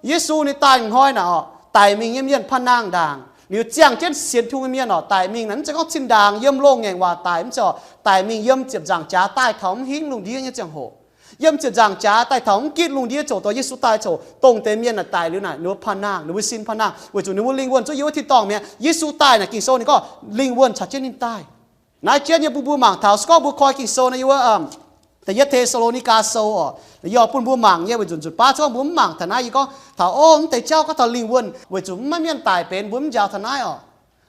Yesu ninh daaih hnoi naaic oc, daic mingh nyei mienh panh nangh ndaangc. Liuz ziangh jienv sienx Tin-Hungh nyei mienh oc, daaih mingh naaic mv zeiz gorngv zinh ndaangc yiem loz-ngaengc waac daic, mv zeiz oc, daic mingh yiem ziepc nzaangc jaax daaih taux mv hingv lungh ndiev nyei ziangh hoc. Yiem ziepc nzaangc jaax daaih taux mv gitv lungh ndiev ziouc dorh Yesu daaih ziouc dongh deix mienh naaic daic liuz naaic ninh mbuo panh nangh, ninh mbuo sin panh nangh weic zuqc ninh mbuo lingh wuonh zungv yiem wuov tin-dorngh mi'aqv. Yesu daaih naaic Ging-Sou ninh gorngv lingh wuonh caux jienv ninh daaih. Naaiv jienv nyei bun mbuo mangc taux, se gorngv mbuo koi Ging-Sou naaiv yiem wuov Da'yietv Te^saa^lo^ni^gaa Sou oc, yie oix bun mbuo mangc nyei, weic zuqc nzunc baav se gorngv mbuo mv mangc taux naaiv, yie gorngv taux, o, mv deix jauv gorngv taux lingh wuonh weic zuqc mv maaih mienh daic benx, mbuo mv njaaux taux naaiv oc.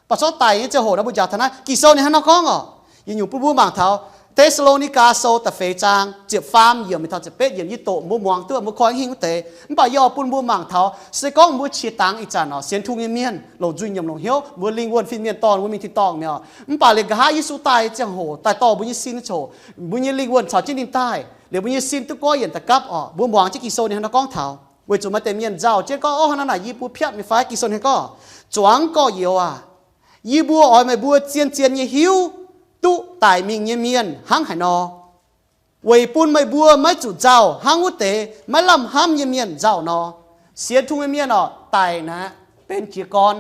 Baac zorqv daic nyei ziangh hoc nor mbuo njaaux taux naaiv, Ging-Sou ninh hnangv nor gorngv orqc. Yietc nyungc bun mbuo mangc taux Te^saa^lo^ni^gaa Sou da'feix zaang ziepc faam yiemc mingh taux ziepc betv yiemc, yie doqc mbuo muangx duqv, mbuo koi hingh wuov deix. Mv baac yie oix bun mbuo mangc taux se gorngv mbuo qiex dangx ih zanc orqc, sienx Tin-Hungh nyei mienh longc nzuih nyiemc longc hnyouv, mbuo lingh wuonh fin-mienh dorh mbuo mingh tin-dorngh mi'aqv. Mv baac liuz nqa'haav Yesu daaih nyei ziangh hoc, daaih dorh mbuo nyei sin nyei ziangh hoc, mbuo nyei lingh wuonh caux jienv ninh daaih, liuz mbuo nyei sin duqv goiv yienc daaih gapv orqc. Mbuo muangx jienv Ging-Sou ninh hnangv nor gorngv taux. Weic zuqc maaih deix mienh nzauh jienv gorngv, Ov, hnangv naaic yie mbuo piatv nyei fai? Ging-Sou ninh gorngv, Zuangx gorx-youz aac, yie mbuo oix meih mbuo zien-zien nyei hiuv duqv daic mingh nyei mienh hnangv haaix nor, weic bun meih mbuo maiv zuqc nzauh hnangv wuov deix maiv lamh hnamv nyei mienh nzauh nor. Sienx Tin-Hungh nyei mienh orqc, daic naaic benx jiez gorn.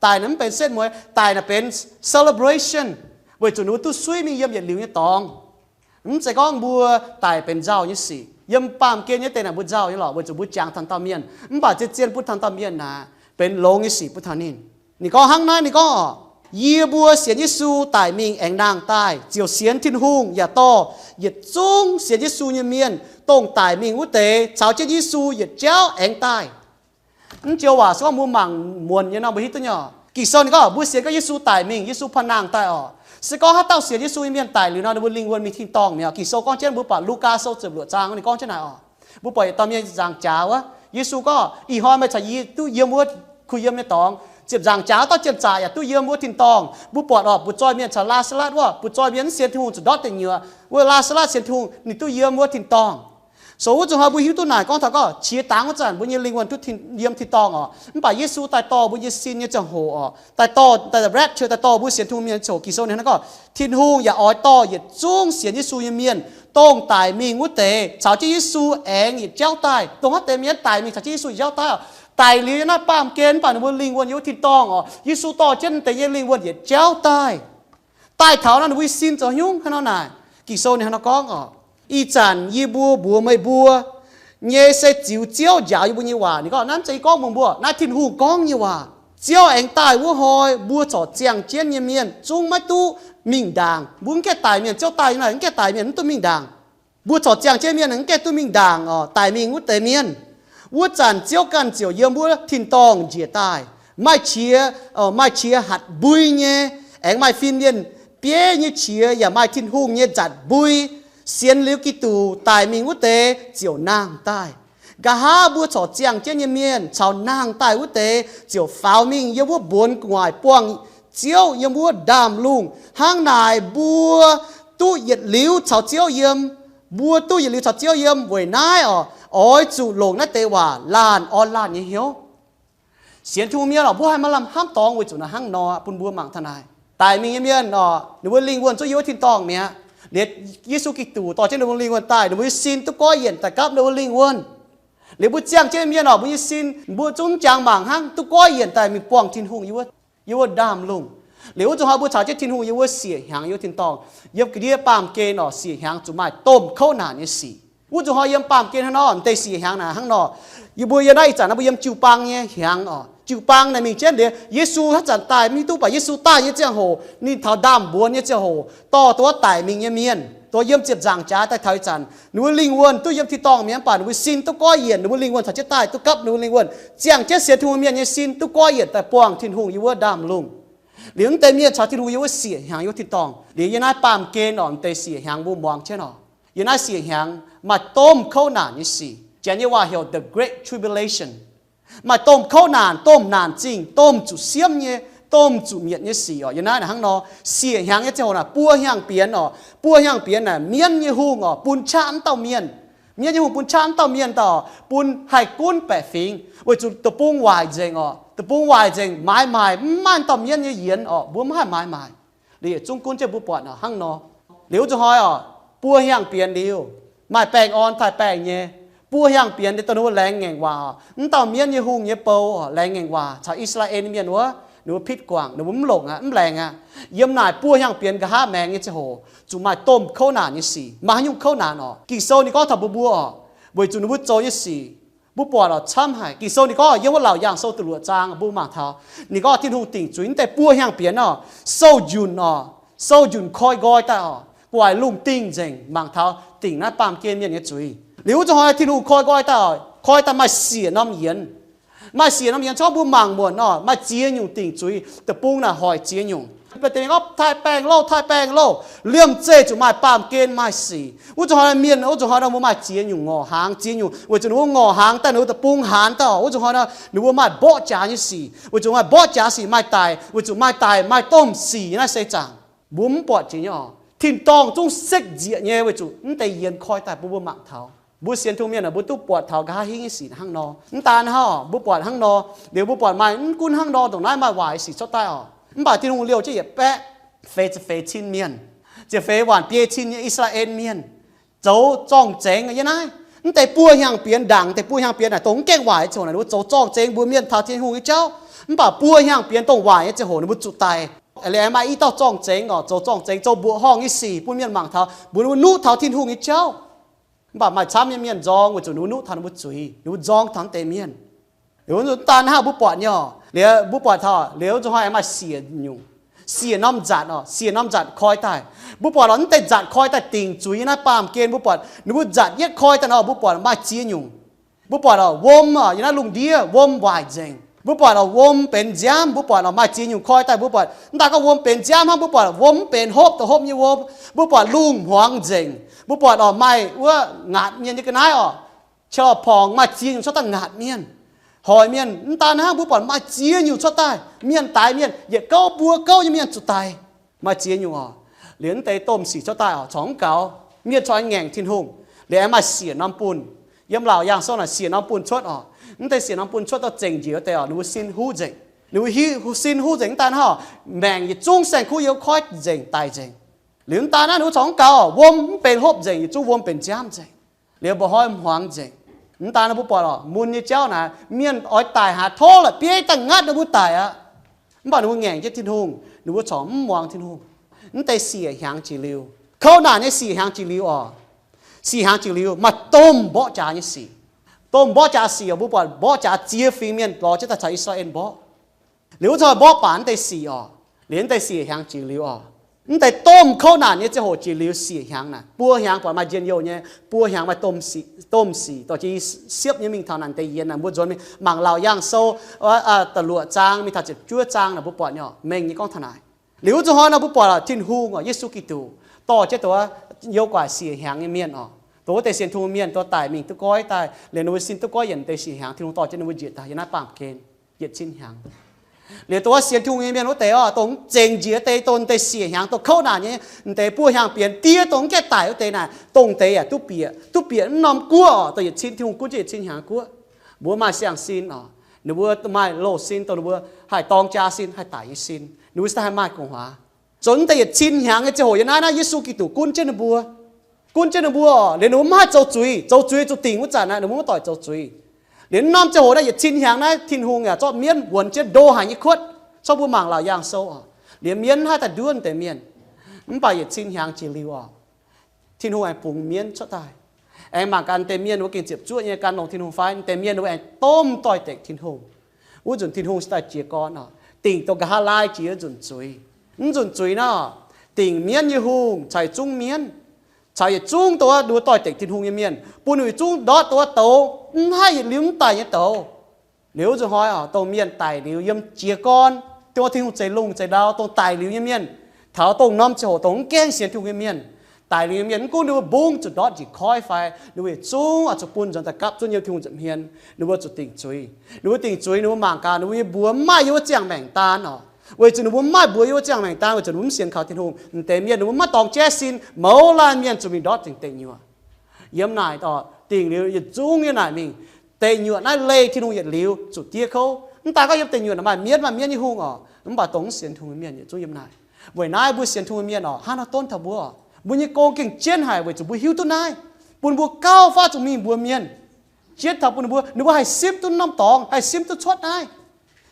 Daic naaic mv benx setv mueiz, daic naaic benx celebration, weic zuqc ninh mbuo duqv suiv mingh yiem yietc liuz nyei dorngx. Mv zeiz gorngv mbuo daic benx nzauh nyei sic. Yiem baamh gen nyei deix naaic mbuo nzauh nyei lorqc, weic zuqc mbuo jangx taux dauh mienh, mv baac zien-zien bun taux dauh mienh naaic benx longx nyei sic bun taux ninh. Ninh gorngv hnangv naaiv, ninh gorngv orqc, Yie mbuo sienx Yesu daic mingh aengx nangh daaih ziouc sienx Tin-Hungh yaac dorh yietc zungv sienx Yesu nyei mienh, dongh daic mingh wuov deix, caux jienv Yesu yietc jauv aengx daaih. Mv joux waac se gorngv mbuo mangc muonc nyei nor mbuo hiuv duqv nyei orqc. Ging-Sou ninh gorngv mbuo sienx gorngv Yesu daic mingh, Yesu panh nangh daaih orqc. Se gorngv haaix dauh sienx Yesu nyei mienh daic liuz nor, ninh mbuo lingh wuonh mingh tin-dorngh mi'aqv. Ging-Sou gorngv jienv, mbuo buatc Lugaa Sou ziepc luoqc zaang ninh gorngv jienv naaic orqc. Mbuo buatc yietc dauh mienh nzaangc jaax wuov, Yesu gorngv, Ih hnoi meih caux yie duqv yiem wuov kuh yiem nyei dorngx. Ziepc nzaangc jaax dauh jien-zaqc yaac duqv yiem wuov tin-dorngh. Mbuo buatc orqc, butv-zoih mienh caux Laa^saa^latv wuov, butv-zoih mienh mv sienx Tin-Hungh zuqc ndortv deic nyuoqc, wuov Laa^saa^latv sienx Tin-Hungh ninh duqv yiem wuov tin-dorngh. So wuov zuqc hnoi mbuo hiuv duqv naaic gorngv taux gorngv qiex dangx wuov zanc mbuo nyei lingh wuonh duqv yiem tin-dorngh orqc. Mv baac Yesu daaih dorh mbuo nyei sin nyei ziangh hoc orqc, daaih dorh, daaih rapture, daaih dorh mbuo sienx Tin-Hungh mienh nyei ziangh hoc, Ging-Sou ninh hnangv gorngv, Tin-Hungh yaac oix dorh yietc zungv sienx Yesu nyei mienh, dongh daic mingh wuov deix caux jienv Yesu aengx yietc jauv daaih. Dongh haaix deix mienh daic mingh caux jienv Yesu yietc jauv daaih orqc, daic liuz yiem naaiv baamh gen, mv baac ninh mbuo lingh wuonh yiem wuov tin-dorngh orqc. Yesu dorh jienv deix nyei lingh wuonh yietc jauv daaih. Daaih taux nor ninh mbuo nyei sin zoux haaix nyungc hnangv nor naaic? Ging-Sou ninh hnangv nor gorngv orqc, Ih zanc yie mbuo mbuox meih mbuo nyei se ziux Ziouv njaaux yie mbuo nyei waac. Ninh gorngv, Naaiv mv zeiz yie gorngv mbuox mbuo, naaiv Tin-Hungh gorngv nyei waac. Ziouv aengx daaih wuov hnoi, mbuo corc ziangh jienv nyei mienh zungv maiv duqv mingh ndaangc. Mbuo mv gaengh daic mienh, Ziouv daaih nyei naaic mv gaengh daic mienh mv duqv mingh ndaangc. Mbuo corc ziangh jienv mienh mv gaengh duqv mingh ndaangc orqc, daic mingh wuov deix mienh. Wuov zanc Ziouv ganh ziouc yiem wuov tin-dorngh njiec daaih, maaih qiex, maaih qiex hatc mbui nyei, aengx maaih fin-mienh bieiv nyei qiex, yaac maaih Tin-Hungh nyei nzatc mbui. Sienx liuz Giduc daic mingh wuov deix ziouc nangh daaih. Nqa'haav mbuo corc ziangh jienv nyei mienh caux nangh daaih wuov deix ziouc faaux mingh yiem wuov mbuonx gu'nguaaic buangh Ziouv yiem wuov ndaamv-lungh. Hnangv naaic mbuo duqv yietc liuz caux Ziouv yiem. Mbuo duqv yietc liuz caux Ziouv yiem weic naaiv orqc, oix zuqc longc naaiv deix waac laanh orn laanh nyei hnyouv. Sienx Tin-Hungh mienh orqc, mbuo haih maaih lamh hnamv dorngx weic zuqc naaiv hnangv nor bun mbuo mangc taux naaic. Daic mingh nyei mienh orqc, ninh mbuo lingh wuonh zungv yiem wuov tin-dorngh mi'aqv. Liuz Yesu Giduc dorh jienv ninh mbuo lingh wuonh daaih, ninh mbuo nyei sin duqv goiv yienc daaih gapv ninh mbuo lingh wuonh. Liuz mbuo ziangh jienv mienh orqc, mbuo nyei sin mbuo zungv jangx mangc hnangv duqv goiv yienc daaih mingh buangh Tin-Hungh yiem wuov, yiem wuov ndaamv-lungh. Liuz wuov zuqc hnoi mbuo caux jienv Tin-Hungh yiem wuov siec hnyangx yiem wuov tin-dorngh. Yiem ga'ndiev baamh gen orqc, siec hnyangx zuqc maaih domh kouv naanc nyei sic. Wuov zuqc hnoi yiem baamh gen hnangv nor, m'deix siec hnyangx naaic hnangv nor. Yie mbuo yiem naaiv ih zanc naaiv mbuo yiem jiu-baang nyei hnyangx orqc. Jiu-baang naaic mingh jienv liuz, Yesu haaix zanc daaih mv hiuv duqv, mv baac Yesu daaih nyei ziangh hoc, ninh taux ndaamv-mbuonx nyei ziangh hoc dorh dongh wuov daic mingh nyei mienh, dongh yiem ziepc nzaangc jaax daaih taux ih zanc, ninh mbuo lingh wuonh duqv yiem tin-dorngh mi'aqv, mv baac ninh mbuo sin duqv goiv yienc, ninh mbuo lingh wuonh caux jienv daaih duqv gapv ninh mbuo lingh wuonh. Ziangh jienv sienx Tin-Hungh mienh nyei sin duqv goiv yienc daaih buangh Tin-Hungh yiem wuov ndaamv-lungh. Liuz mv deix mienh caux Tin-Hungh yiem wuov siec hnyangx yiem wuov tin-dorngh. Liuz yiem naaiv baamh gen orqc, m'deix siec hnyangx mbuo muangx jienv orqc. Yiem naaiv siec hnyangx maaih domh kouv naanc nyei sic. Janx nyei waac heuc the Great Tribulation. Maaih domh kouv naanc, domh naanc zingh, domh zuqc siemv nyei, domh zuqc mietc nyei sic orqc. Yiem naaiv naaic hnangv nor, siec hnyangx nyei ziangh hoc naaic buo hnyangx-bienx orqc. Buo hnyangx-bienx naaic mienv nyei hungh orqc bun qaqv mv dauh mienh. Mienv nyei hungh bun qaqv mv dauh mienh daaih orqc, bun haih gunv baeqc fingx, weic zuqc deic-bung waaic nzengc orqc. Deic-bung waaic nzengc, maaiz maaic mv maaih dauh mienv nyei yienx orqc, mbuo mv haih maaiz maaic. Liuz yietc zungv gunv jienv mbuo buatc hnangv nor. Liuz wuov zuqc hnoi orqc, buo hnyangx-bienx liuz, maaih baengh orn taaih baengh nyei. Buo hnyangx-bienx liuz dongh ninh mbuo laengz ngaengc waac orqc, mv dauh mienv nyei hungh nyei bou orqc laengz ngaengc waac caux I^saa^laa^en mienh wuov, ninh mbuo pitv guangc, ninh mbuo mv longc aqv, mv laengz aqv. Yiem naaic buo hnyangx-bienx nqa'haav maengx nyei ziangh hoc zuqc maaih domh kouv naanc nyei sic. Maaih haaix nyungc kouv naanc orqc? Ging-Sou ninh gorngv taux mbuo mbuo orqc, weic zuqc ninh mbuo zoux nyei sic, mbuo buatc orqc camv haic. Ging-Sou ninh gorngv yiem wuov Laauc Yaangh Sou da'luoqc zaang mbuo mangc taux, ninh gorngv Tin-Hungh dingc zuiz mv deix buo hnyangx-bienx orqc, sou-njunc orqc, sou-njunc koi nqoi daaih orqc, guaic lungh dingh nzengc, mangc taux dingc naaiv baamh gen mienh nyei zuiz. Liuz wuov zuqc hnoi Tin-Hungh koi nqoi daaih orqc, koi daaih maaih siec norm yienx. Maaih siec norm yienx corc mbuo mangc muonc nor, maaih ziex nyungc dingc zuiz. Deic-bung naaic hoic ziex nyungc. Mbuo deix mingh gorngv taaih baengh louh, taaih baengh louh, liemh zeih zuqc maaih baamh gen maaih sic. Wuov zuqc hnoi mienh, wuov zuqc hnoi nor mbuo maaih ziex nyungc ngorc hnaangx, ziex nyungc, weic zuqc ninh mbuo ngorc hnaangx daaih ninh mbuo deic-bung haanz daaih, wuov zuqc hnoi nor ninh mbuo maaih mborqv jaax nyei sic, weic zuqc maaih mborqv jaax sic maaih daic, weic zuqc maaih daic maaih domh sic nyei naaiv se zaangc. Mbuo mv buatc jiex nyei oc. Tin-dorngh zungv sekv nzieqc nyei weic zuqc mv deix yienx koi daaih bun mbuo mangc taux. Mbuo sienx Tin-Hungh mienh aah, mbuo duqv buatc taux nqa'haav hingv nyei sic hnangv nor. Mv daan hnangv, mbuo buatc hnangv nor, liuz mbuo buatc maaih mv gunv hnangv nor ndongc naaiv maaih waaic sic cuotv daaih oc. Mv baac Tin-Hungh liouh jienv yietc baeqv feix ziepc feix cin mienh, ziepc feix waanc biei cin nyei I^saa^laa^en Mienh, zoux zorng-zengx yiem naaiv. Mv deix buo hnyangx bienx ndaangc, deix buo hnyangx bienx naaic dongh mv gaengh waaic nyei ziangh hoc naaic ninh mbuo zoux zorng-zengx mbuox mienh taux Tin-Hungh nyei jauv. Mv baac buo hnyangx bienx dongh waaic nyei ziangh hoc ninh mbuo zuqc daic. Liuz aengx maaih i dauh zorng-zengx oc, zoux zorng-zengx, zoux mbuoqc horngh nyei sic bun mienh mangc taux, mbuox ninh mbuo nuqv taux Tin-Hungh nyei jauv. Mv baac maaih camv nyei mienh nzorng weic zuqc ninh mbuo nuqv taux ninh mbuo zuiz, ninh mbuo nzorng taux mv deix mienh. Liuz mv daan hnangv mbuo buatc nyei oc, liuz mbuo buatc taux liuz zuqc hnoi aengx maaih siec nyungc, siec norm nzatc oc, siec norm nzatc koi daaih. Mbuo buatc oc, mv deix nzatc koi daaih dingc zuiz nyei naaiv baamh gen mbuo buatc ninh mbuo nzatc yietv koi daaih nor mbuo buatc maaih ziex nyungc. Mbuo buatc oc, wuom oc, yiem naaiv lungh ndiev wuom waaic nzengc. Mbuo buatc oc, wuom benx nziaamv. Mbuo buatc oc, maaih ziex nyungc koi daaih. Mbuo buatc mv daan gorngv wuom benx nziaamv hnangv, mbuo buatc wuom mv benx hopv, dongh hopv nyei wuom. Mbuo buatc lungh hmuangx nzengc. Mbuo buatc oc, maaih wuov ngaatc mienh nyei ga'naaiv oc, qiex porngx maaih ziex nyungc cuotv daaih ngaatc mienh, hoic mienh. Mv daan hnangv, mbuo buatc maaih ziex nyungc cuotv daaih, mienh daix mienh, yietc gouv buo gouv nyei mienh zuqc daic. Maaih ziex nyungc oc. Liuz mv deix domh sic cuotv daaih oc, corc mv gaux, mienh corc ngaengc Tin-Hungh. Liuz aengx maaih siec norm bunh. Yiem Laauc Yaangh Sou naaic siec norm bunh cuotv oc. Mv deix siec norm bunh cuotv daaih zengc njiec wuov deix oc, ninh mbuo sin huv nzengc. Ninh mbuo hiuv, sin huv nzengc mv daan hnangv oc, maengc yietc zungv saeng-kuv yiem koiv nzengc, daic nzengc. Liuz mv daan naaiv ninh mbuo corc mv gaux oc, wuom mv benx hopv nzengc, yietc zungv wuom benx nziaamv nzengc. Liuz mbuoqc hnoi hmuangx nzengc. Mv daan naaiv mbuo buatc oc, mun nyei jauv naaic mienh oix daic haaix, tov la'bieiv daaih ngatv ninh mbuo daic aqv. Mv baac ninh mbuo ngaengc jienv Tin-Hungh, ninh mbuo corc mv muangx Tin-Hungh. Mv deix siec hnyangx jiex liuz, kouv naanc nyei siec hnyangx jiex liuz oc. Siec hnyangx jiex liuz maaih domh mborqv jaax nyei sic. Domh mborqv jaax sic oc, mbuo buatc mborqv jaax ziex fingx mienh lorz jienv daaih caux I^saa^laa^en mborqv. Liuz wuov zanc mborqv baac mv deix sic oc. Liuz mv deix siec hnyangx jiex liuz oc. Mv deix domh kouv naanc nyei ziangh hoc jiex liuz siec hnyangx naaic, buo hnyangx buatc maaih njien-youh nyei, buo hnyangx maaih domh sic, domh sic. Dorh jienv siepv nyei mingh taux naaic deix yienx naaic, mbuo nzuonx mingh mangc Laauc Yaangh Sou da'luoqc zaang mingh taux ziepc juov zaang naaic mbuo buatc nyei oc, mengh nyei gorngv taux naaic. Liuz wuov zanc hnoi nor mbuo buatc Tin-Hungh oc, Yesu Giduc dorh jienv dongh youv guaax siec hnyangx nyei mienh oc, dongh wuov deix sienx Tin-Hungh mienh dongh daic mingh duqv goiv daaih, liuz ninh mbuo sin duqv goiv yietc deix siec hnyangx, Tin-Hungh dorh jienv ninh mbuo njiec daaih yiem naaiv baamh gen yietc cin hnyangx. Liuz dongh wuov sienx Tin-Hungh nyei mienh wuov deix oc, dongh zengc njiec deix dongh deix siec hnyangx, dongh kouv naanc nyei, deix buo hnyangx bienx diev dongh mv gaengh daic wuov deix naaic, dongh deix yaac duqv bieqc, duqv bieqc mv norm guoqv oc, dongh yietc cin Tin-Hungh gunv jienv yietc cin hnyangx guoqv. Mbuo maaih siang-sin oc, ninh mbuo maaih loz-sin dongh ninh mbuo haih dorng jaa sin, haih daic nyei sin, ninh mbuo se daaih haih maaih gu'nguaaz. Zoux mv deix yietc cin hnyangx nyei ziangh hoc yiem naaiv naaiv Yesu Giduc gunv jienv ninh mbuo. Gunv jienv ninh mbuo oc, liuz ninh mbuo mv haih zoux zuiz. Zoux zuiz zuqc dingc wuov zanc naaic ninh mbuo mv doic zoux zuiz. Liuz norm ziangh hoc naaiv yietc cin hnyangx naaiv Tin-Hungh yaac zorqv mienv wuonx jienv ndo haic nyei kuotv. Corc mbuo mangc Laauc Yaangh Sou oc, liuz mienv mv haih daaih nduov deix mienh. Mv baac yietc cin hnyangx jiex liuz oc, Tin-Hungh aengx bungx mienv cuotv daaih. Aengx mangc gaax deix mienh wuov gengh ziepc zuoqv nyei gan longx Tin-Hungh fai deix mienh wuov aengx domh doix-dekc Tin-Hungh. Wuov nzunc Tin-Hungh se daaih jiez gorn oc, dingc dongh nqa'haav laai jiex wuov nzunc zuiz. Mv nzunc zuiz naaiv, dingc mienv nyei hungh caux yietc zungv mienv, caux yietc zungv dongh wuov doix-dekc Tin-Hungh nyei mienh, bun ninh yietc zungv ndortv dongh wuov douz mv haih yietc liuz mv daic nyei douz. Liuz wuov nzunc hnoi oc, dongh mienh daic liuz yiem jiez gorn, dongh wuov Tin-Hungh zeix lungh zeix ndau, dongh daic liuz nyei mienh, taux dongh norm ziangh hoc dongh mv gaengh sienx Tin-Hungh nyei mienh, daic liuz nyei mienh mv gunv ninh mbuo mbungv zuqc ndortv njiec koiv fai ninh mbuo yietc zungv oix zuqc bun nzuonx daaih gapv zunv yiem Tin-Hungh nza'hmien, ninh mbuo zuqc dingc zuiz. Ninh mbuo dingc zuiz, ninh mbuo mangc gaax ninh mbuo nyei mbuox mv maaih yiem wuov ziangh maengc daan oc. Weic zuqc ninh mbuo mv maaih mbuox yiem wuov ziangh maengc daan, weic zuqc ninh mbuo mv sienx kaux Tin-Hungh, deix mienh ninh mbuo mv maaih dorngx jaiv sin, mouz laanh mienh zuqc mingh ndortv zengc deic nyuoqc. Yiem naaic oc, dingc liuz yietc zungv yiem naaic mingh. Deic nyuoqc naaiv leih Tin-Hungh yietc liuz zuqc diev kouv. Mv daan gorngv yiem deic nyuoqc naaic maaih mienv, maaih mienv nyei hungh oc, mv baac dongh mv sienx Tin-Hungh mienh yietc zungv yiem naaic. Weic naaiv mbuo sienx Tin-Hungh mienh oc, hnangv nor donv taux mbuo oc, mbuo nyei gong gengh jienv haic weic zuqc mbuo hiuv duqv naaiv, bun mbuo gauh faav zuqc mingh mbuox mienh, jienv taux bun ninh mbuo, ninh mbuo haih simv duqv norm dorngx, haih simv duqv cuotv naaiv.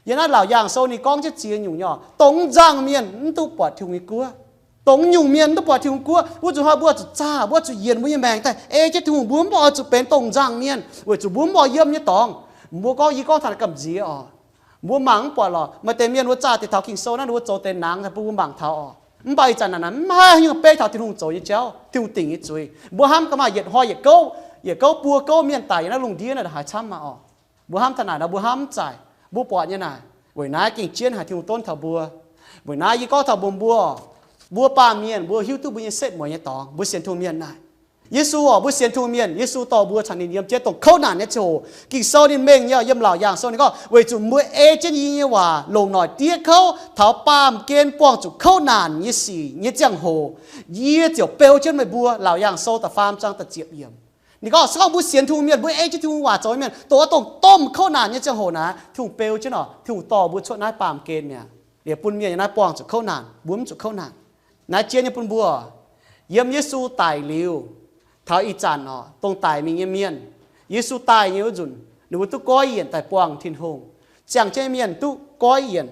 Yiem naaiv Laauc Yaangh Sou ninh gorngv jienv ziex nyungc nyei oc, dongh mv nzangc mienh mv duqv buatc Tin-Hungh nyei guoqv. Dongh mv nyungc mienh mv duqv buatc Tin-Hungh guoqv. Wuov nzunc hnoi mbuo zuqc zaah, mbuo zuqc yienc mbuo nyei maengc daaih ei jienv Tin-Hungh. Mbuo mv oix zuqc benx dongh nzangc mienh weic zuqc mbuo mv oix yiem nyei dorngx. Mbuo gorngv, yie gorngv taux naaiv gamh nziex oc, mbuo mangc mv buatc lorqc, maaih deix mienh wuov zaah deix taux Ging-Sou naaiv, ninh mbuo zoux deix nangx bun mbuo mangc taux oc. Mv baac ih zanc naaic mv haih nyungc beiv taux Tin-Hungh zoux nyei jauv, Tin-Hungh dingc nyei zuiz. Mbuo hnamv gaax maah, yietc hnoi yietc gouv, yietc gouv buo gouv mienh daic yiem naaiv lungh ndiev naaic haaix camv maah oc. Mbuo hnamv taux naaic nor, mbuo hnamv mv zaaic. Mbuo buatc nyei naaic, weic naaiv gengh jienv haic Tin-Hungh donv taux mbuo. Weic naaiv yie gorngv taux mbuo, mbuo, mbuo baamh mienh mbuo hiuv duqv mbuo nyei setv mueiz nyei dorngx, mbuo sienx Tin-Hungh mienh naaic. Yesu oc, mbuo sienx Tin-Hungh mienh, Yesu dorh mbuo caux ninh yiem jienv dongh kouv naanc nyei ziangh hoc. Ging-Sou ninh mengh nyei, yiem Laauc Yaangh Sou ninh gorngv, weic zuqc mbuo ei jienv yie nyei waac longc noic diev kouv taux baamh gen buangh zuqc kouv naanc nyei sic nyei ziangh hoc, yie ziouc beu jienv meih mbuo. Laauc Yaangh Sou da'faam zaang da'ziepc yiemc. Ninh gorngv se gorngv mbuo sienx Tin-Hungh mienh, mbuo ei jienv Tin-Hungh waac zoux nyei mienh, dongh wuov dongh domh kouv naanc nyei ziangh hoc naaic, Tin-Hungh beu jienv oc, Tin-Hungh dorh mbuo cuotv naaiv baamh gen mi'aqv. Liuz bun mienh yiem naaiv buangh zuqc kouv naanc, mbuo mv zuqc kouv naanc. Naaiv jienv nyei bun mbuo, yiem Yesu daic liuz, taux ih zanc oc, dongh daic mingh nyei mienh, Yesu daaih nyei wuov nzunc, ninh mbuo duqv goiv yienc daaih buangh Tin-Hungh. Ziangh jienv nyei mienh duqv goiv yienc,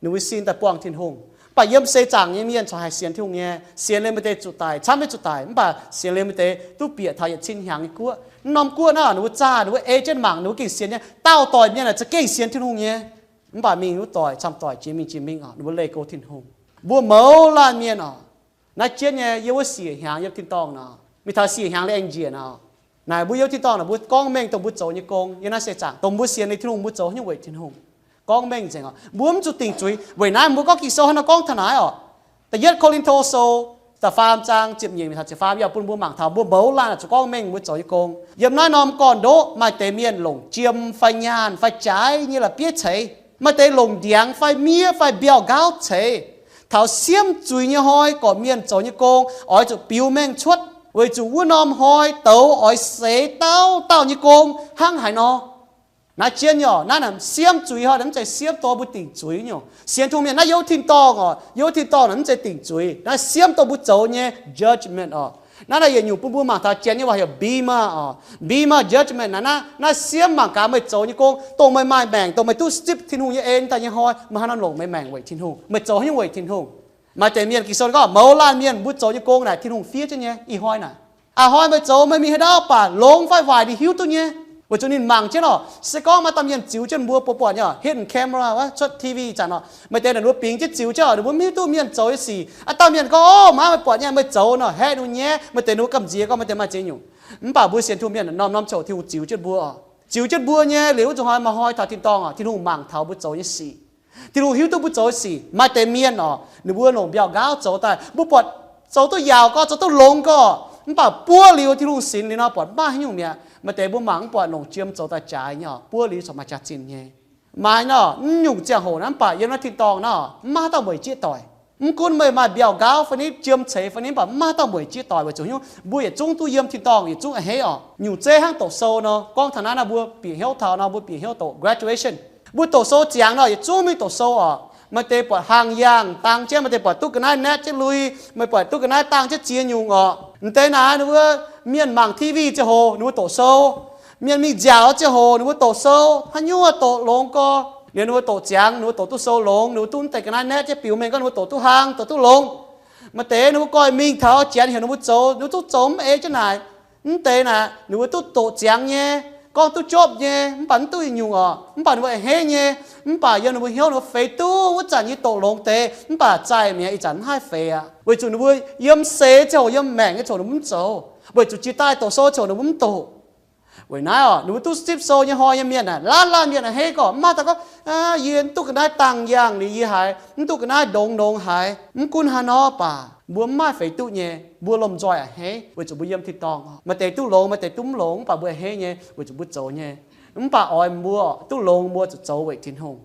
ninh mbuo sin daaih buangh Tin-Hungh. Mv baac yiem seix zaangc nyei mienh corc haih sienx Tin-Hungh nyei. Sienx liuz maaih deix zuqc daic, camv nyei zuqc daic, mv baac sienx liuz maaih deix duqv bieqc taux yietc cin hnyangx nyei guoqv. Mv norm guoqv naaiv ninh mbuo zaah, ninh mbuo ei jienv mangc, ninh mbuo gengh sienx nyei. Daauh doic mienh aah, za'gengh sienx Tin-Hungh nyei. Mv baac mingh wuov doic camv doic jiex mingh jiex mingh oc, ninh mbuo leih go Tin-Hungh. Mbuo mouz laanh mienh oc, naaiv jienv nyei yiem wuov siec hnyangx yiem tin-dorngh nor, mingh taux siec hnyangx liuz aengx njiec nor, naaic mbuo yiem tin-dorngh naaic mbuo gorngv mengh dongh mbuo zoux nyei gong. Yiem naaiv seix zaangc dongh mbuo sienx liuz Tin-Hungh mbuo zoux haaix nyungc weic Tin-Hungh, gorngv mengh nzengc oc. Mbuo mv zuqc dingc zuiz. Weic naaiv mbuo gorngv Ging-Sou hnangv nor gorngv taux naaiv oc. Da'yietv Ko^lin^to Sou da'faam zaang ziepc nyeic mingh taux ziepc faam yaac bun mbuo mangc taux mbuo mouz laanh zuqc gorngv mengh mbuo zoux nyei gong. Yiem naaiv norm gorn-ndoqv maaih deix mienh longc jiem fai nyaanh fai jaaix nyei la'bieiv ceix. Maaih deix longc ndiangx fai miev fai mbiauh nqaauv ceix. Taux siemv zuiz nyei hnoi gorqv-mienh zoux nyei gong oix zuqc biux mengh cuotv, weic zuqc wuov norm hnoi douz oix seix dauh dauh nyei gong hnangv haaix nor. Naaiv jienv nyei oc, naaiv siemv zuiz hnoi naaiv mv zeiz siemv dongh mbuo dingc zuiz nyei oc. Sienx Tin-Hungh mienh naaiv yiem tin-dorngh oc, yiem tin-dorngh naaiv mv zeiz dingc zuiz. Naaiv siemv dongh mbuo zoux nyei judgment oc. Naaiv naaiv yietc nyungc bun mbuo mangc taux Janx nyei waac heuc bema oc. Bema judgment naaiv, naaiv siemv mangc gaax meih zoux nyei gong, dongh meih maaih maengc, dongh meih duqv zipv Tin-Hungh nyei en daaih nyei hnoi, meih haaix nor longc meih maengc weic Tin-Hungh, meih zoux haaix nyungc weic Tin-Hungh. Maaih deix mienh Ging-Sou gorngv mouz laanh mienh mbuo zoux nyei gong naaic Tin-Hungh fiev jienv nyei. Ih hnoi naaic, a'hnoi meih zoux meih mingh haaix ndau baac longx fai waaic ninh hiuv duqv nyei, weic zuqc ninh mangc jienv oc. Se gorngv maaih dauh mienh ziux jienv mbuo buatc nyei oc, hidden camera cuotv T V zanc oc, maaih deix naaic ninh mbuo bingx jienv ziux jienv oc, ninh mbuo mv hiuv duqv mienh zoux nyei sic. Aa, dauh mienh gorngv, o, maaih meih buatc nyei, meih zoux nor, haeqv ninh mbuo nyei, maaih deix ninh mbuo gamh nziex gorngv maaih deix maaih ziex nyungc. Mv baac mbuo sienx Tin-Hungh mienh norm-norm ziouc Tin-Hungh ziux jienv mbuo oc. Ziux jienv mbuo nyei liuz wuov zuqc hnoi maaih hnoi taux tin-dorngh oc, Tin-Hungh mangc taux mbuo zoux nyei sic. Tin-Hungh hiuv duqv mbuo zoux sic. Maaih deix mienh oc, ninh mbuo longc mbiauh nqaauv zoux daaih, mbuo buatc zoux duqv yaauc gorqv, zoux duqv longx gorqv, mv baac buov liuz Tin-Hungh sinx liuz nor buatc mv maaih haaix nyungc mi'aqv. Maaih deix mbuo mangc mv buatc longc jiem zoux daaih jaaix nyei oc, buov liuz corc maaih jaax-zinh nyei. Maaih nor, mv nyungc ziangh hoc naaiv mv baac yiem naaiv tin-dorngh nor, mv maaih haaix dauh mueic jieqv doic. Mv gunv meih maaih mbiauh nqaauv fai ni, jiem ceix fai ni, mv baac mv maaih haaix dauh mueic jieqv doic weic zuqc haaix nyungc, mbuo yietc zungv duqv yiem tin-dorngh, yietc zungv a'hneiv oc. Nyungc zeiv hnangv doqc sou nor, gorngv taux naaiv nor mbuo bieqc hnyouv taux nor, mbuo bieqc hnyouv doqc graduation. Mbuo doqc sou ziangx nor, yietc zungv mingh doqc sou oc. Maaih deix buatc hlang yaangh dang jienv, maaih deix buatc duqv ga'naaiv naetv jienv lui, maaih buatc duqv ga'naaiv dangh jienv ziex nyungc oc. Mv deix naaic ninh mbuo, mienh mangc T V ziangh hoc ninh mbuo doqc sou, mienh mingh nziaauc ziangh hoc ninh mbuo doqc sou, haaix nyungc doqc longx gorx, liuz ninh mbuo doqc ziangx, ninh mbuo doqc duqv sou longx, ninh mbuo duqv mv deix ga'naaiv naetv jienv biux mengh gorngv ninh mbuo doqc duqv hlang, doqc duqv longx. Maaih deix ninh mbuo goiv mingh taux Janx heuc ninh mbuo zoux, ninh mbuo duqv zoux mv eix jienv naaic. Mv deix naaic ninh mbuo duqv doqc ziangx nyei, gorngv duqv jopv nyei, mv baac mv duqv yietc nyungc oc. Mv baac ninh mbuo a'hneiv nyei, mv baac yiem ninh mbuo hnyouv ninh mbuo feix duqv wuov zanc nyei doqc longx deix, mv baac zaih mi'aqv, ih zanc mv haih feix aqv, weic zuqc ninh mbuo yiem seix ziangh hoc, yiem maengc nyei ziangh hoc ninh mbuo mv zoux, weic zuqc jiex daaih doqc sou ziangh hoc ninh mbuo mv doqc. Weic naaiv oc, ninh mbuo duqv zipv sou nyei hnoi nyei mienh aah, laanh laanh mienh a'hneiv gorqv, mv maaih dauh gorngv, yie mv duqv ga'naaiv dangh yaangh liuz yie haiz mv duqv ga'naaiv ndongx ndongx haiz. Mv gunv haaix nor baac mbuo mv maaih feix duqv nyei, mbuo lomh nzoih a'hneiv weic zuqc mbuo yiem tin-dorngh oc. Maaih deix duqv longx, maaih deix duqv mv longx, mv baac mbuo a'hneiv nyei weic zuqc mbuo zoux nyei. Mv baac oix mbuo duqv longx mbuo zuqc zoux weic Tin-Hungh.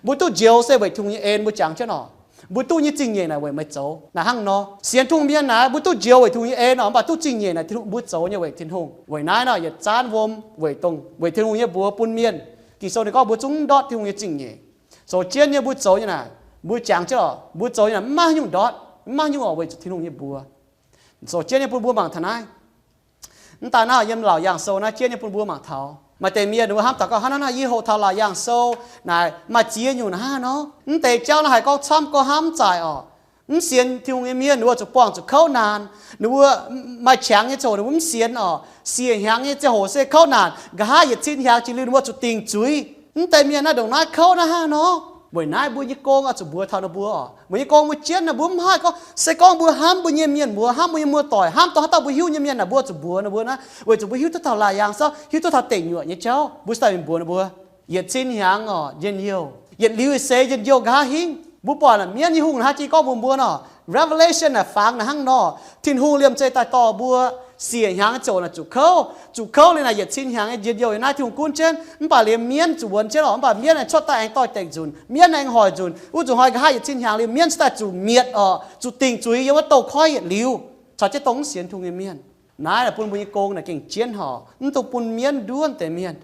Mbuo duqv njoux se weic Tin-Hungh nyei en, mbuo jangx jienv oc. Mbuo duqv nyei zingh nyeic naaic weic meih zoux naaic hnangv nor. Sienx Tin-Hungh mienh naaic mbuo duqv njoux weic Tin-Hungh nyei en oc, mv baac duqv zingh nyeic naaic Tin-Hungh, mbuo zoux nyei weic Tin-Hungh. Weic naaiv nor yietc zaanv wuom weic dongh, weic Tin-Hungh nyei mbuox bun mienh. Ging-Sou ninh gorngv mbuo zungv ndortv Tin-Hungh nyei zingh nyeic. Zoux jienv nyei mbuo zoux nyei naaic, mbuo jangx jienv oc, mbuo zoux nyei naaic mv maaih haaix nyungc ndortv, mv maaih haaix nyungc oc, weic zuqc Tin-Hungh nyei mbuox. Zoux jienv nyei bun mbuo mangc taux naaiv. Mv daaih naaiv yiem Laauc Yaangh Sou naaiv jienv nyei bun mbuo mangc taux. Maaih deix mienh ninh mbuo hnamv taux gorngv, hnangv naaiv nor yie hoqc taux Laauc Yaangh Sou naaic maaih ziex nyungc naaic hnangv nor. Mv deix jauv naaiv haiz gorngv camv gorngv hnamv zaaic oc. Mv sienx Tin-Hungh nyei mienh ninh mbuo zuqc buangh zuqc kouv naanc, ninh mbuo maaih qangx nyei ziangh hoc ninh mbuo mv sienx oc. Siec hnyangx nyei ziangh hoc se kouv naanc, nqa'haav yietc cin hnyangx jiex liuz ninh mbuo zuqc dingc zuiz. Mv deix mienh naaiv ndongc naaiv kouv naaiv hnangv nor. Weic naaiv mbuo nyei gong oix zuqc mbuox taux ninh mbuo oc. Mbuo nyei gong mbuo jienv naaic, mbuo mv haih gorngv, se gorngv mbuo hnamv mbuo nyei mienh, mbuo hnamv mbuo nyei muoz-doic, hnamv dongh haaix dauh mbuo hiuv nyei mienh naaic, mbuo zuqc mbuox ninh mbuo naaiv, weic zuqc mbuo hiuv duqv taux laauc yaangh sou, hiuv duqv taux deic nyuoqc nyei jauv, mbuo se daaih mingh mbuox ninh mbuo. Yietc cin hnyangx oc, njien-youh. Yietc liuz ih seix njien-youh nqa'haav hingv. Mbuo buatc naaic mienv nyei hungh naaic haaix jiex gorngv mbuox mbuo nor, Revelation naaic fangx naaic hnangv nor, Tin-Hungh liemh zeih daaih dorh mbuo siec hnyangx ziouc naaic zuqc kouv. Zuqc kouv liuz naaic yietc cin hnyangx njien-youh yiem naaiv Tin-Hungh gunv jienv, mv baac liemh mienv zuqc wuonx jienv oc, mv baac mienv aengx cuotv daaih aengx doix-dekc nzunc, mienv aengx hoic nzunc, wuov zuqc hoic nqa'haav yietc cin hnyangx liuz mienv cuotv daaih zuqc mietc oc, zuqc dingc zuiz yiem wuov douz-koiv yietc liuz, caux jienv dongh mv sienx Tin-Hungh nyei mienh. Naaiv naaic bun mbuo nyei gong naaic gengh jienv horc, mv dungx bun mienv nduov deix mienh.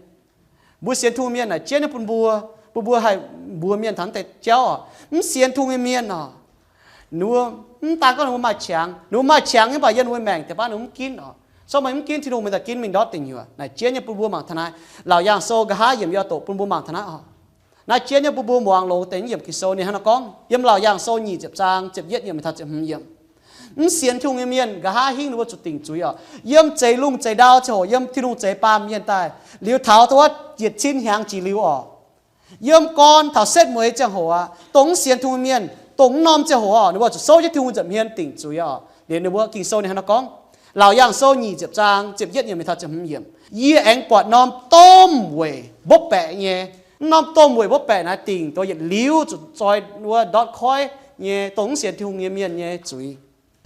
Mbuo sienx Tin-Hungh mienh naaic jienv nyei bun mbuo, bun mbuo haih mbuox mienh taux deix jauv oc. Mv sienx Tin-Hungh nyei mienh oc, ninh mbuo mv daan gorngv ninh mbuo maaih qangx, ninh mbuo maaih qangx nyei, mv baac yiem ninh mbuo maengc deix baav ninh mbuo mv ginv oc. Se gorngv meih mv ginv Tin-Hungh, meih daaih ginv mingh ndortv deic nyuoqc. Naaic jienv nyei bun mbuo mangc taux naaiv. Laauc yaangh sou nqa'haav yiemc yaac doqc bun mbuo mangc taux naaiv oc. Naaiv jienv nyei bun mbuo muangx longx deix yiemc Ging-Sou ninh hnangv naaiv gorngv, yiem Laauc yaangh sou nyic ziepc zaang ziepc yietv yiemc taux ziepc hmz yiemc. Mv sienx Tin-Hungh nyei mienh nqa'haav hingv ninh mbuo zuqc dingc zuiz oc. Yiem zeix lungh zeix ndau ziangh hoc, yiem Tin-Hungh zeix baamh mienh daaih, liuz taux dongh wuov yietc cin hnyangx jiex liuz oc, yiem gorn taux setv mueiz ziangh hoc aqv, dongh mv sienx Tin-Hungh mienh, dongh mv norm ziangh hoc oc, ninh mbuo zuqc souv jienv Tin-Hungh nza'hmien dingc zuiz oc. Liuz ninh mbuo Ging-Sou ninh hnangv naaiv gorngv, Laauc yaangh sou nyic ziepc zaang ziepc yietv yiemc taux ziepc hmz yiemc, yie aengx buatc norm domh weic mbopv baeqc nyei. Mv norm domh weic mbopv baeqc naaiv dingc dongh yietc liuz zuqc zoi wuov ndortv koiv nyei, dongh mv sienx Tin-Hungh nyei mienh nyei zuiz.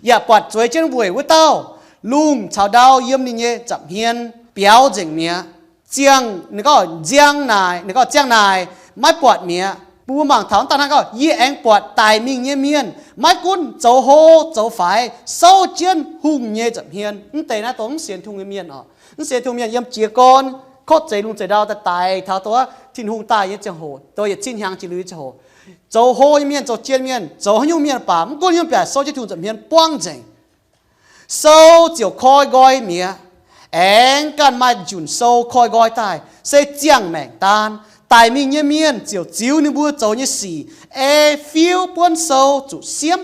Yaac buatc zueiz jienv weic wuov dauh, lungh caux ndau yiem ninh nyei nza'hmien biaux nzengc mi'aqv. Ziangh, ninh gorngv nziang naaic, ninh gorngv ziangh naaic maiv buatc mi'aqv. Bun mbuo mangc taux mv daaih hnangv gorngv, yie aengx buatc daic mingh nyei mienh, maiv gunv zoux hlo zoux faix, souv jienv hungh nyei nza'hmien. Mv deix naaiv dongh mv sienx Tin-Hungh nyei mienh oc. Mv sienx Tin-Hungh mienh yiem jiez gorn, kov zeix lungh zeix ndau daaih daic taux dongh wuov Tin-Hungh daaih nyei ziangh hoc, dongh yietc cin hnyangx jiex liuz nyei ziangh hoc, zoux hlo nyei mienh, zoux jien mienh, zoux haaix nyungc mienh baac mv gunv haaix nyungc biaac souv jienv Tin-Hungh nza'hmien buangv nzengc. Sou ziouc koi nqoi mi'aqv. Aengx ganh maaih njunc sou koi nqoi daaih, se ziangh maengc daan. Daic mingh nyei mienh ziouc ziux ninh mbuo zoux nyei sic ei fiuv buonv sou zuqc siemv.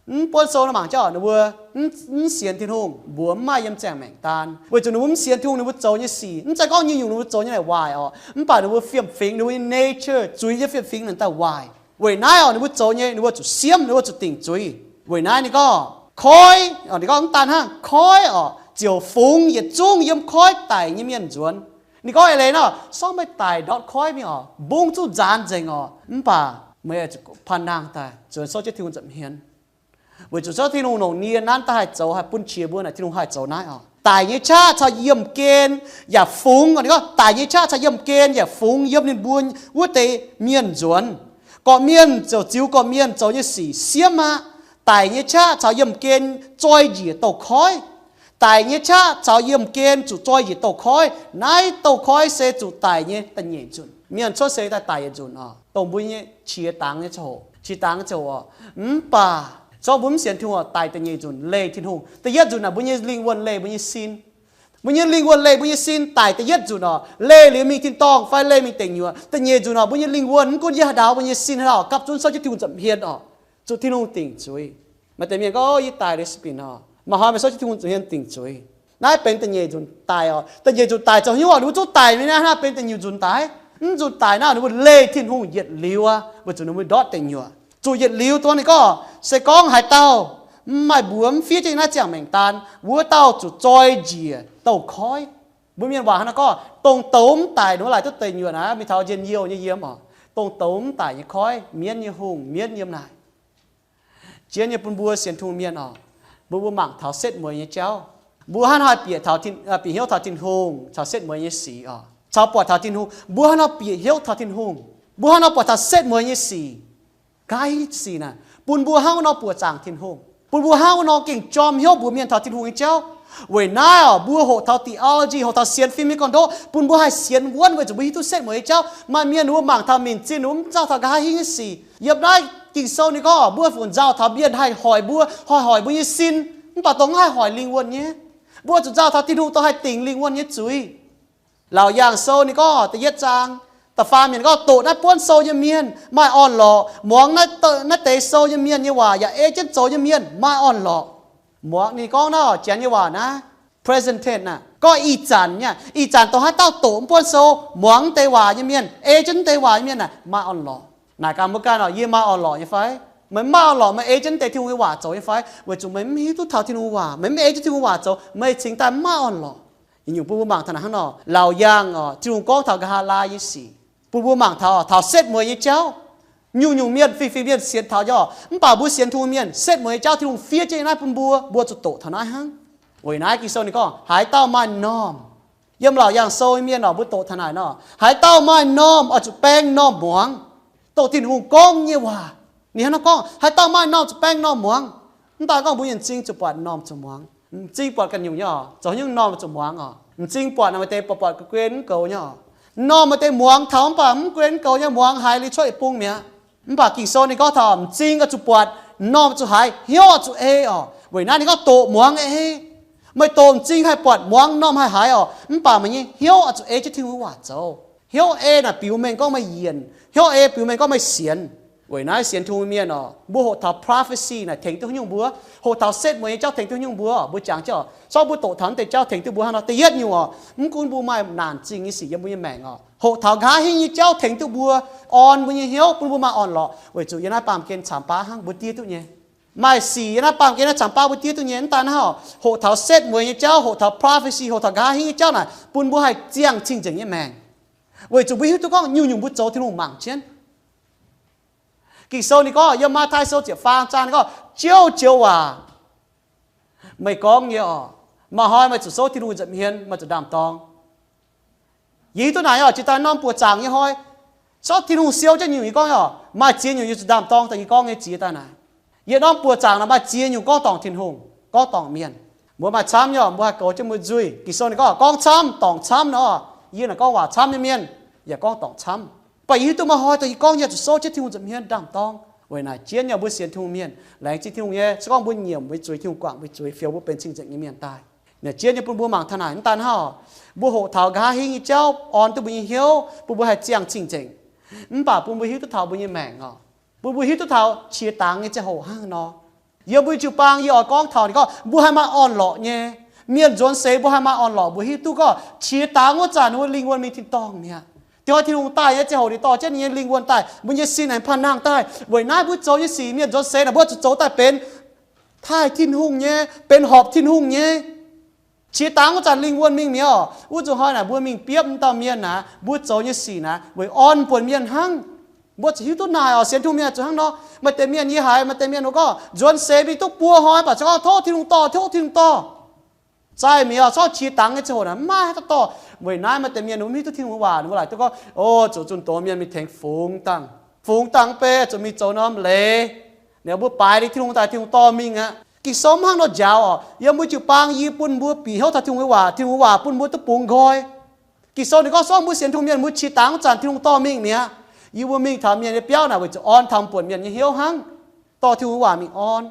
Mv buonv sou nor mangc jauv ninh mbuo mv sienx Tin-Hungh, mbuox mv maaih yiem ziangh maengc daan, weic zuqc ninh mbuo mv sienx Tin-Hungh, ninh mbuo zoux nyei sic, mv zeiz gorngv nyungc-nyungc ninh mbuo zoux nyei naaic waaic oc, mv baac ninh mbuo fiem-fingx, ninh mbuo nyei nature, zuiz nyei fiem-fingx ninh daaih waaic. Weic naaiv oc, ninh mbuo zoux nyei ninh mbuo zuqc siemv, ninh mbuo zuqc dingc zuiz. Weic naaiv ninh gorngv koiv, ninh gorngv mv daan hnangv, koiv oc ziouc fungx yietc zungv yiem koiv daic nyei mienh nzuonx. Ninh gorngv eix leiz nor, sorng meih daic ndortv koiv mingh oc, mbungv zungv nzaanx nzengc oc, mv baac meih panh nangh daaih nzuonx souv jienv Tin-Hungh nza'hmien. Weic zuqc souv Tin-Hungh longc nie nanv daaih haih zoux, haih bun qiex mbuo naaic Tin-Hungh haih zoux naaiv oc. Daic nyei qaqv caux yiemh gen yaac fungx, ninh gorngv daic nyei qaqv caux yiemh gen yaac fungx yiem ninh mbuo wuov deix mienh nzuonx. Gorqv-mienh ziouc ziux gorqv-mienh zoux nyei sic siemv aqv. Daic nyei qaqv caux yiemh gen zoi njiec douz-koiv. Daic nyei qaqv caux yiemh gen zuqc zoi njiec douz-koiv. Naaiv douz-koiv se zuqc daic nyei da'nyeic nzunc. Mienh cuotv seix daaih daic yietc nzunc oc, dongh mbuo nyei qiex dangx nyei ziangh hoc, qiex dangx nyei ziangh hoc oc. Mv baac zorqv mbuo mv sienx Tin-Hungh oc, daic da'nyeic nzunc leih Tin-Hungh. Da'yietv nzunc naaic mbuo nyei lingh wuonh leih mbuo nyei sin. Mbuo nyei lingh wuonh leih mbuo nyei sin daic da'yietv nzunc oc, leih liuz mingh tin-dorngh fai leih mingh deic nyuoqc. Da'nyeic nzunc oc, mbuo nyei lingh wuonh mv gunv yiem haaix ndau, mbuo nyei sin haaix ndau gapv zunv souv jienv Tin-Hungh nza'hmien oc, zuqc Tin-Hungh dingc zuiz. Maaih deix mienh gorngv, Yie daic liuz se bienh oc, maaih hnoi meih souv jienv Tin-Hungh nza'hmien dingc zuiz. Naaiv benx da'nyeic nzunc daic oc. Da'nyeic nzunc daic zoux haaix nyungc oc, ninh mbuo zungv daic mingh naaiv, naaiv benx da'nyeic nzunc daic. Mv nzunc daic naaiv ninh mbuo leih Tin-Hungh yietc liuz aqv, weic zuqc ninh mbuo ndortv deic nyuoqc. Zuqc yietc liuz dongh ninh gorngv, se gorngv haaix dauh mv maaih mbuox mv fiev jienv naaiv ziangh maengc daan, wuov dauh zuqc zoi njiec douz-koiv. Mbuo mienh waac hnangv naaiv gorngv, dongh douz mv daic ninh mbuo laaic duqv deic nyuoqc naaiv, mingh taux njien-youh nyei yiem oc. Dongh douz mv daic nyei koiv, mienv nyei hungh, mienv yiem naaic. Jienv nyei bun mbuo sienx Tin-Hungh mienh oc, bun mbuo mangc taux setv mueiz nyei jauv. Mbuo hnangv haaix bieqc taux, bieqc hnyouv taux Tin-Hungh caux setv mueiz nyei sic oc, caux buatc taux Tin-Hungh, mbuo hnangv nor bieqc hnyouv taux Tin-Hungh, mbuo hnangv nor buatc taux setv mueiz nyei sic. Nqa'haav sic naaic bun mbuo hnangv wuov nor buoqc zaangc Tin-Hungh, bun mbuo hnangv wuov nor gengh jorm hnyouv mbuox mienh taux Tin-Hungh nyei jauv. Weic naaiv oc, mbuo hoqc taux theology, hoqc taux sienx fim nyei gorn-ndoqv, bun mbuo haih sienx wuonv weic zuqc mbuo hiuv duqv setv mueiz nyei jauv. Maaih mienh ninh mbuo mangc taux minc zinh ninh mbuo mv nzauh taux nqa'haav hingv nyei sic. Yiem naaiv Ging-Sou ninh gorngv mbuo fungc nzauh taux mienh haih hoic mbuo, hoic hoic mbuo nyei sin, mv baac dongh mv haih hoic lingh wuonh nyei. Mbuo zuqc nzauh taux Tin-Hungh dongh haih dingc lingh wuonh nyei zuiz. Laauc Yaangh Sou ninh gorngv da'yietv zaang da'faam yiemc gorngv, doqc naaiv buonv sou nyei mienh maaih orn-lorqc, muangx naaiv deix sou nyei mienh nyei waac yaac ei jienv zoux nyei mienh maaih orn-lorqc. Muangx ninh gorngv naaiv Janx nyei waac naaiv, present tense aav, gorngv ih zanc nyei, ih zanc dongh haaix dauh doqc mv buonv sou, muangx mv deix waac nyei mienh, ei jienv mv deix waac nyei mienh naaic maaih orn-lorqc. Naaic gaax mbuo ganh oc, yie maaih orn-lorqc nyei fai? Meih mv maaih orn-lorqc, meih ei jienv deix Tin-Hungh nyei waac zoux nyei fai? Weic zuqc meih mv hiuv duqv taux Tin-Hungh waac, meih mv ei jienv Tin-Hungh waac zoux, meih cingx daaih mv maaih orn-lorqc. Nyungc bun mbuo mangc taux naaic hnangv nor, laauc yaangh oc, Tin-Hungh gorngv taux nqa'haav laai nyei sic, bun mbuo mangc taux, taux setv mueiz nyei jauv. Nyungc-nyungc mienh, fih fingx mienh sienx taux nyei oc, mv baac mbuo sienx Tin-Hungh mienh, setv mueiz nyei jauv Tin-Hungh fiev jienv naaiv bun mbuo, mbuo zuqc doqc taux naaiv hnangv. Weic naaiv Ging-Sou ninh gorngv, haaix dauh maaih normh, yiem Laauc Yaangh Sou nyei mienh oc, mbuo doqc taux naaic nor, haaix dauh maaih normh oix zuqc baeng normh muangx. Doqc Tin-Hungh gorngv nyei waac, ninh hnangv nor gorngv, haaix dauh maaih normh zuqc baeng normh muangx. Mv daan gorngv mbuo nyei m'zing zuqc buatc normh zuqc muangx. M'zing buatc ganh nyungc nyei oc, zoux haaix nyungc normh zuqc muangx oc. M'zing buatc naaic maaih deix buatc buatc guei mv goux nyei oc. Normh maaih deix muangx taux mv baac mv guei mv goux nyei, muangx haiz liuz cuotv yietc bung mi'aqv. Mv baac Ging-Sou ninh gorngv taux m'zing oix zuqc buatc, normh zuqc haiz, hnyouv oix zuqc ei oc. Weic naaiv ninh gorngv doqc muangx ei. Meih doqc m'zing haih buatc, muangx normh haih haiz oc, mv baac meih nyei hnyouv oix zuqc ei jienv Tin-Hungh waac zoux. Hnyouv ei naaic biux mengh gorngv meih yienc. Hnyouv ei biux mengh gorngv meih sienx. Weic naaiv sienx Tin-Hungh mienh oc, mbuo hoqc taux prophecy naaic tengx duqv haaix nyungc mbuo, hoqc taux setv mueiz nyei jauv tengx duqv haaix nyungc mbuo, mbuo jangx jienv oc, sorng mbuo doqc taux mv deix jauv tengx duqv mbuo hnangv nor. Da'yietv nyungc oc, mv gunv mbuo maaih naanc zingh nyei sic yiem mbuo nyei maengc oc, hoqc taux nqa'haav hingv nyei jauv tengx duqv mbuo, orn mbuo nyei hnyouv, bun mbuo maaih orn-lorqc, weic zuqc yiem naaiv baamh gen caamx baav hnangv mbuo diev duqv nyei. Maaih sic yiem naaiv baamh gen naaiv caamx baav mbuo diev duqv nyei. Mv daan hnangv oc, hoqc taux setv mueiz nyei jauv, hoqc taux prophecy, hoqc taux nqa'haav hingv nyei jauv naaic bun mbuo haih ziangh cing-nzengc nyei maengc. Weic zuqc mbuo hiuv duqv gorngv nyungc-nyungc mbuo zoux Tin-Hungh mangc jienv. Ging-Sou ninh gorngv yiem Matv^tai Sou ziepc faam zaang ninh gorngv, Ziouv joux waac meih gorngv nyei oc, maaih hnoi meih zuqc souv Tin-Hungh nza'hmien, meih zuqc ndaam-dorng. Yie hiuv duqv naaic oc, jiex daaih norm buoqc zaangc nyei hnoi, zorqv Tin-Hungh siou jienv nyungc yie gorngv oc, maaih ziex nyungc yie zuqc ndaam-dorng daaih yie gorngv nyei ziex daaih naaic. Yietc norm buoqc zaangc naaic maaih ziex nyungc gorngv dorngc Tin-Hungh, gorngv dorngc mienh. Mbuo maaih camv nyei oc, mbuo haih goux jienv mbuo nzuih. Ging-Sou ninh gorngv, gorngv camv, dorngc camv nor. Yie naaic gorngv waac camv nyei mienh, yaac gorngv dorngc camv. Mv baac yie hiuv duqv maaih hnoi daaih yie gorngv yie zuqc souv jienv Tin-Hungh nza'hmien ndaam-dorng. Weic naaic jienv nyei mbuo sienx Tin-Hungh mienh, laengz zingh Tin-Hungh nyei, se gorngv mbuo nyiemc weic zuiz Tin-Hungh guangc weic zuiz fioux mbuo benx cing-nzengc nyei mienh daaih. Naaic jienv nyei bun mbuo mangc taux naaic, mv daan hnangv oc, mbuo hoqc taux nqa'haav hingv nyei jauv orn duqv mbuo nyei hnyouv, bun mbuo haih ziangh cing-nzengc. Mv baac bun mbuo hiuv duqv taux mbuo nyei maengc oc, bun mbuo hiuv duqv taux qiex dangx nyei ziangh hoc hnangv nor. Yiem mbuo jiu-baang yie oix gorngv taux ninh gorngv mbuo haih maaih orn-lorqc nyei. Mienh nzuonx seix mbuo haih maaih orn-lorqc, mbuo hiuv duqv gorngv qiex dangx wuov zanc ninh mbuo lingh wuonh mingh tin-dorngh mi'aqv. Dongh Tin-Hungh daaih nyei ziangh hoc ninh dorh jienv ninh nyei lingh wuonh daaih, mbuo nyei sin aengx panh nangh daaih. Weic naaiv mbuo zoux nyei sic mienh nzuonx seix naaic mbuo zuqc zoux daaih benx taaih Tin-Hungh nyei, benx horpc Tin-Hungh nyei. Qiex dangx wuov zanc lingh wuonh mingh mi'aqv oc. Wuov nzunc hnoi naaic mbuo mingh biopv wuov dauh mienh naaic, mbuo zoux nyei sic naaic weic orn buonc mienh hnangv. Mbuo zuqc hiuv duqv naaic oc, sienx Tin-Hungh mienh zuqc hnangv nor. Maaih deix mienh yie haiz, maaih deix mienh ninh gorngv nzuonx seix mingh duqv buo hnoi mv baac se gorngv tov Tin-Hungh dorh, tov Tin-Hungh dorh. Zaih mi'aqv, zorqv qiex dangx nyei ziangh hoc naaic maiv haih dorh. Weic naaiv maaih deix mienh ninh mv hiuv duqv Tin-Hungh waac, ninh mbuo laaic duqv gorngv, o, zuqc zunh doz mienh mingh tengx fungx dangh, fungx dangh mv bei zuqc mingh zoux norm leiz. Ninh mbuo baaix liuz Tin-Hungh daaih, Tin-Hungh dorh mingh aqv. Ging-Sou mv hnangv nor njaaux oc. Yiem mbuo jiu-baang yie bun mbuo bieqc hnyouv taux Tin-Hungh nyei waac, Tin-Hungh waac bun mbuo duqv bungx nqoi. Ging-Sou ninh gorngv se gorngv mbuo sienx Tin-Hungh mienh mbuo qiex dangx wuov zanc Tin-Hungh dorh mingh mi'aqv. Yie mbuo mingh taux mienh nyei biauv naaic weic zuqc orn taux buonc mienh nyei hnyouv hnangv. Dorh Tin-Hungh waac mingh orn,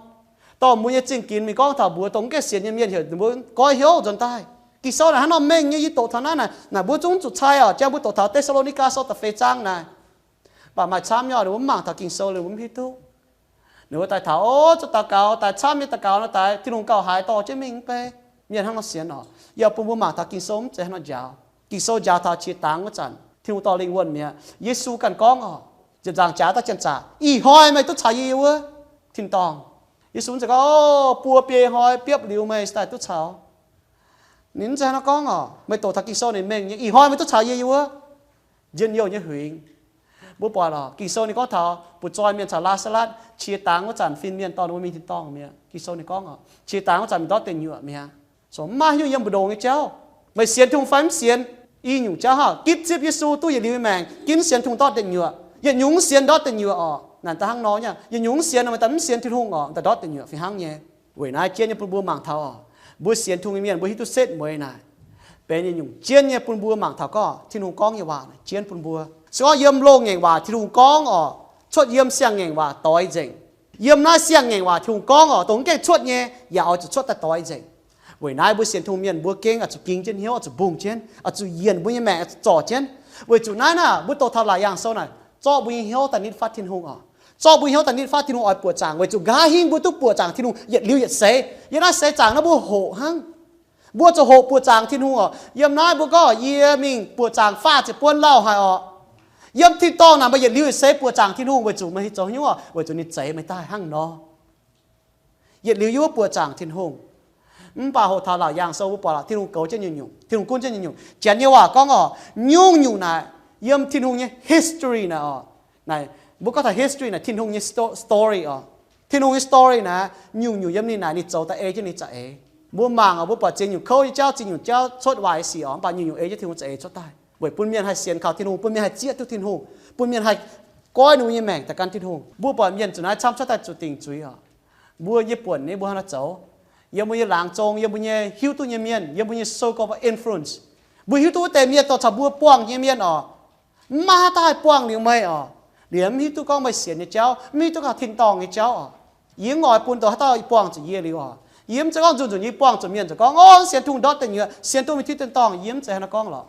dorh mbuo nyei zingh ginx mingh gorngv taux mbuox dongh mv gaengh sienx nyei mienh heuc ninh mbuo goiv hnyouv nzuonx daaih. Ging-Sou naaic hnangv nor mengh nyei, yie doqc taux naaiv naaic, naaic mbuo zungv zuqc cai oc. Jang mbuo doqc taux Te^saa^lo^ni^gaa Sou da'feix zaang naaic, mv baac maaih camv nyei oc, ninh mbuo mv mangc taux Ging-Sou liuz mbuo mv hiuv duqv. Ninh mbuo daaih taux, o, zuqc daux gaux daaih, camv nyei daux gaux nor daaih, Tin-Hungh gauh haiz dorh jienv mingh mv bei. Mienh hnangv nor sienx oc. Yie bun mbuo mangc taux Ging-Sou mv zeiz hnangv nor njaaux. Ging-Sou njaaux taux qiex dangx wuov zanc Tin-Hungh dorh lingh wuonh mi'aqv. Yesu ganh gorngv oc, ziepc nzaangc jaax daaih janx-zaqc, ih hnoi meih duqv caux yie yiem wuov tin-dorngh. Yesu mv zeiz gorngv, o, buo biei hnoi biopv liuz meih daaih duqv caux. Ninh mv zeiz hnangv nor gorngv oc. Meih doqc taux Ging-Sou ninh mengh nyei, ih hnoi meih duqv caux yie yiem wuov njien-youh nyei huingx. Mbuo buatc oc, Ging-Sou ninh gorngv taux butv-zoih mienh caux Laa^saa^latv qiex dangx wuov zanc fin-mienh dorh ninh mbuo mingh tin-dorngh mi'aqv. Ging-Sou ninh gorngv oc, qiex dangx wuov zanc mingh ndortv deic nyuoqc mi'aqv. Mv maaih haaix nyungc yiem mbu'ndongx nyei jauv. Meih sienx Tin-Hungh fai mv sienx, i nyungc jauv hnangv. Ginv zipv Yesu duqv yietc liuz nyei maengc, ginv sienx Tin-Hungh ndortv deic nyuoqc. Yietc nyungc mv sienx ndortv deic nyuoqc oc. Naaic daaih hnangv nor nyei, yietc nyungc mv sienx nor, meih daaih mv sienx Tin-Hungh oc, daaih ndortv deic nyuoqc fih hnangv nyei. Weic naaiv jienv nyei bun mbuo mangc taux oc, mbuo sienx Tin-Hungh nyei mienh mbuo hiuv duqv setv mueiz naaic benx yietc nyungc jienv nyei bun mbuo mangc taux gorngv Tin-Hungh gorngv nyei waac naaic jienv bun mbuo. Se gorngv yiem loz-ngaengc waac Tin-Hungh gorngv oc, cuotv yiem siang-ngaengc waac doix nzengc. Yiem naaiv siang-ngaengc waac Tin-Hungh gorngv oc, dongh mv gaengh cuotv nyei yaac oix zuqc cuotv daaih doix nzengc. Weic naaiv mbuo sienx Tin-Hungh mienh mbuo gengh oix zuqc ging jienv hnyouv, oix zuqc mbungh jienv, oix zuqc yienc mbuo nyei maengc, oix zuqc zorc jienv. Weic zuqc naaiv naaic mbuo doqc taux Laauc Yaangh Sou naaic, zorqv mbuo nyei hnyouv daaih nitv fatv Tin-Hungh oc. Zorqv mbuo nyei hnyouv daaih nitv fatv Tin-Hungh oix buoqc zaangc, weic zuqc nqa'haav hingv mbuo duqv buoqc zaangc Tin-Hungh yietc liuz yietc seix. Yiem naaiv seix zaangc naaiv mbuo hoqc hnangv. Mbuo zuqc hoqc buoqc zaangc Tin-Hungh oc. Yiem naaiv mbuo gorngv yie mingh buoqc zaangc faah ziepc buonc lauh haic oc. Yiem tin-dorngh naaic meih yietc liuz se buoqc zaangc Tin-Hungh weic zuqc meih zoux haaix nyungc orqc? Weic zuqc ninh zeix meih daaih hnangv nor. Yietc liuz yie mbuo buoqc zaangc Tin-Hungh. Mv baac hoqc taux Laauc Yaangh Sou mbuo buatc lorqc, Tin-Hungh goux jienv nyungc-nyungc, Tin-Hungh gunv jienv nyungc-nyungc. Janx nyei waac gorngv orqc, nyungc-nyungc naaic yiem Tin-Hungh nyei history naaic orqc, naaic mbuo gorngv taux history naaic Tin-Hungh nyei sto-, story orqc. Tin-Hungh nyei story naaic nyungc-nyungc yiem ninh naaic ninh zoux daaih ei jienv ninh za'eix. Mbuo mangc orqc, mbuo buatc ziex nyungc kouv nyei jauv, ziex nyungc jauv cuotv waaic sic orqc, mv baac nyungc-nyungc ei jienv Tin-Hungh za'eix cuotv daaih weic bun mienh haih sienx kaux Tin-Hungh, bun mienh haih zieqv duqv Tin-Hungh, bun mienh haih goiv ninh mbuo nyei maengc daaih gan Tin-Hungh. Mbuo buatc mienh zuqc naaiv camv cuotv daaih zuqc dingc zuiz orqc. Mbuo nyei buonc ninh mbuo hnangv naaiv zoux, yiem mbuo nyei laangz zong, yiem mbuo nyei hiuv duqv nyei mienh, yiem mbuo nyei so-called influence. Mbuo hiuv duqv wuov deix mienh dorh caux mbuo buangh nyei mienh orqc, mv maaih haaix dauh haih buangh liuz meih orqc. Liemh mv hiuv duqv gorngv meih sienx nyei jauv, mv hiuv duqv gauh tin-dorngh nyei jauv orqc. Yie mv oix bun dongh haaix dauh buangh zuqc yie liuz orqc. Yie mv zeiz gorngv nzunc nzunc yie buangh zuqc mienh ziouc gorngv, o, sienx Tin-Hungh ndortv deic nyuoqc, sienx duqv mingh tiuv tin-dorngh, yie mv zeiz hnangv naaiv gorngv lorqc.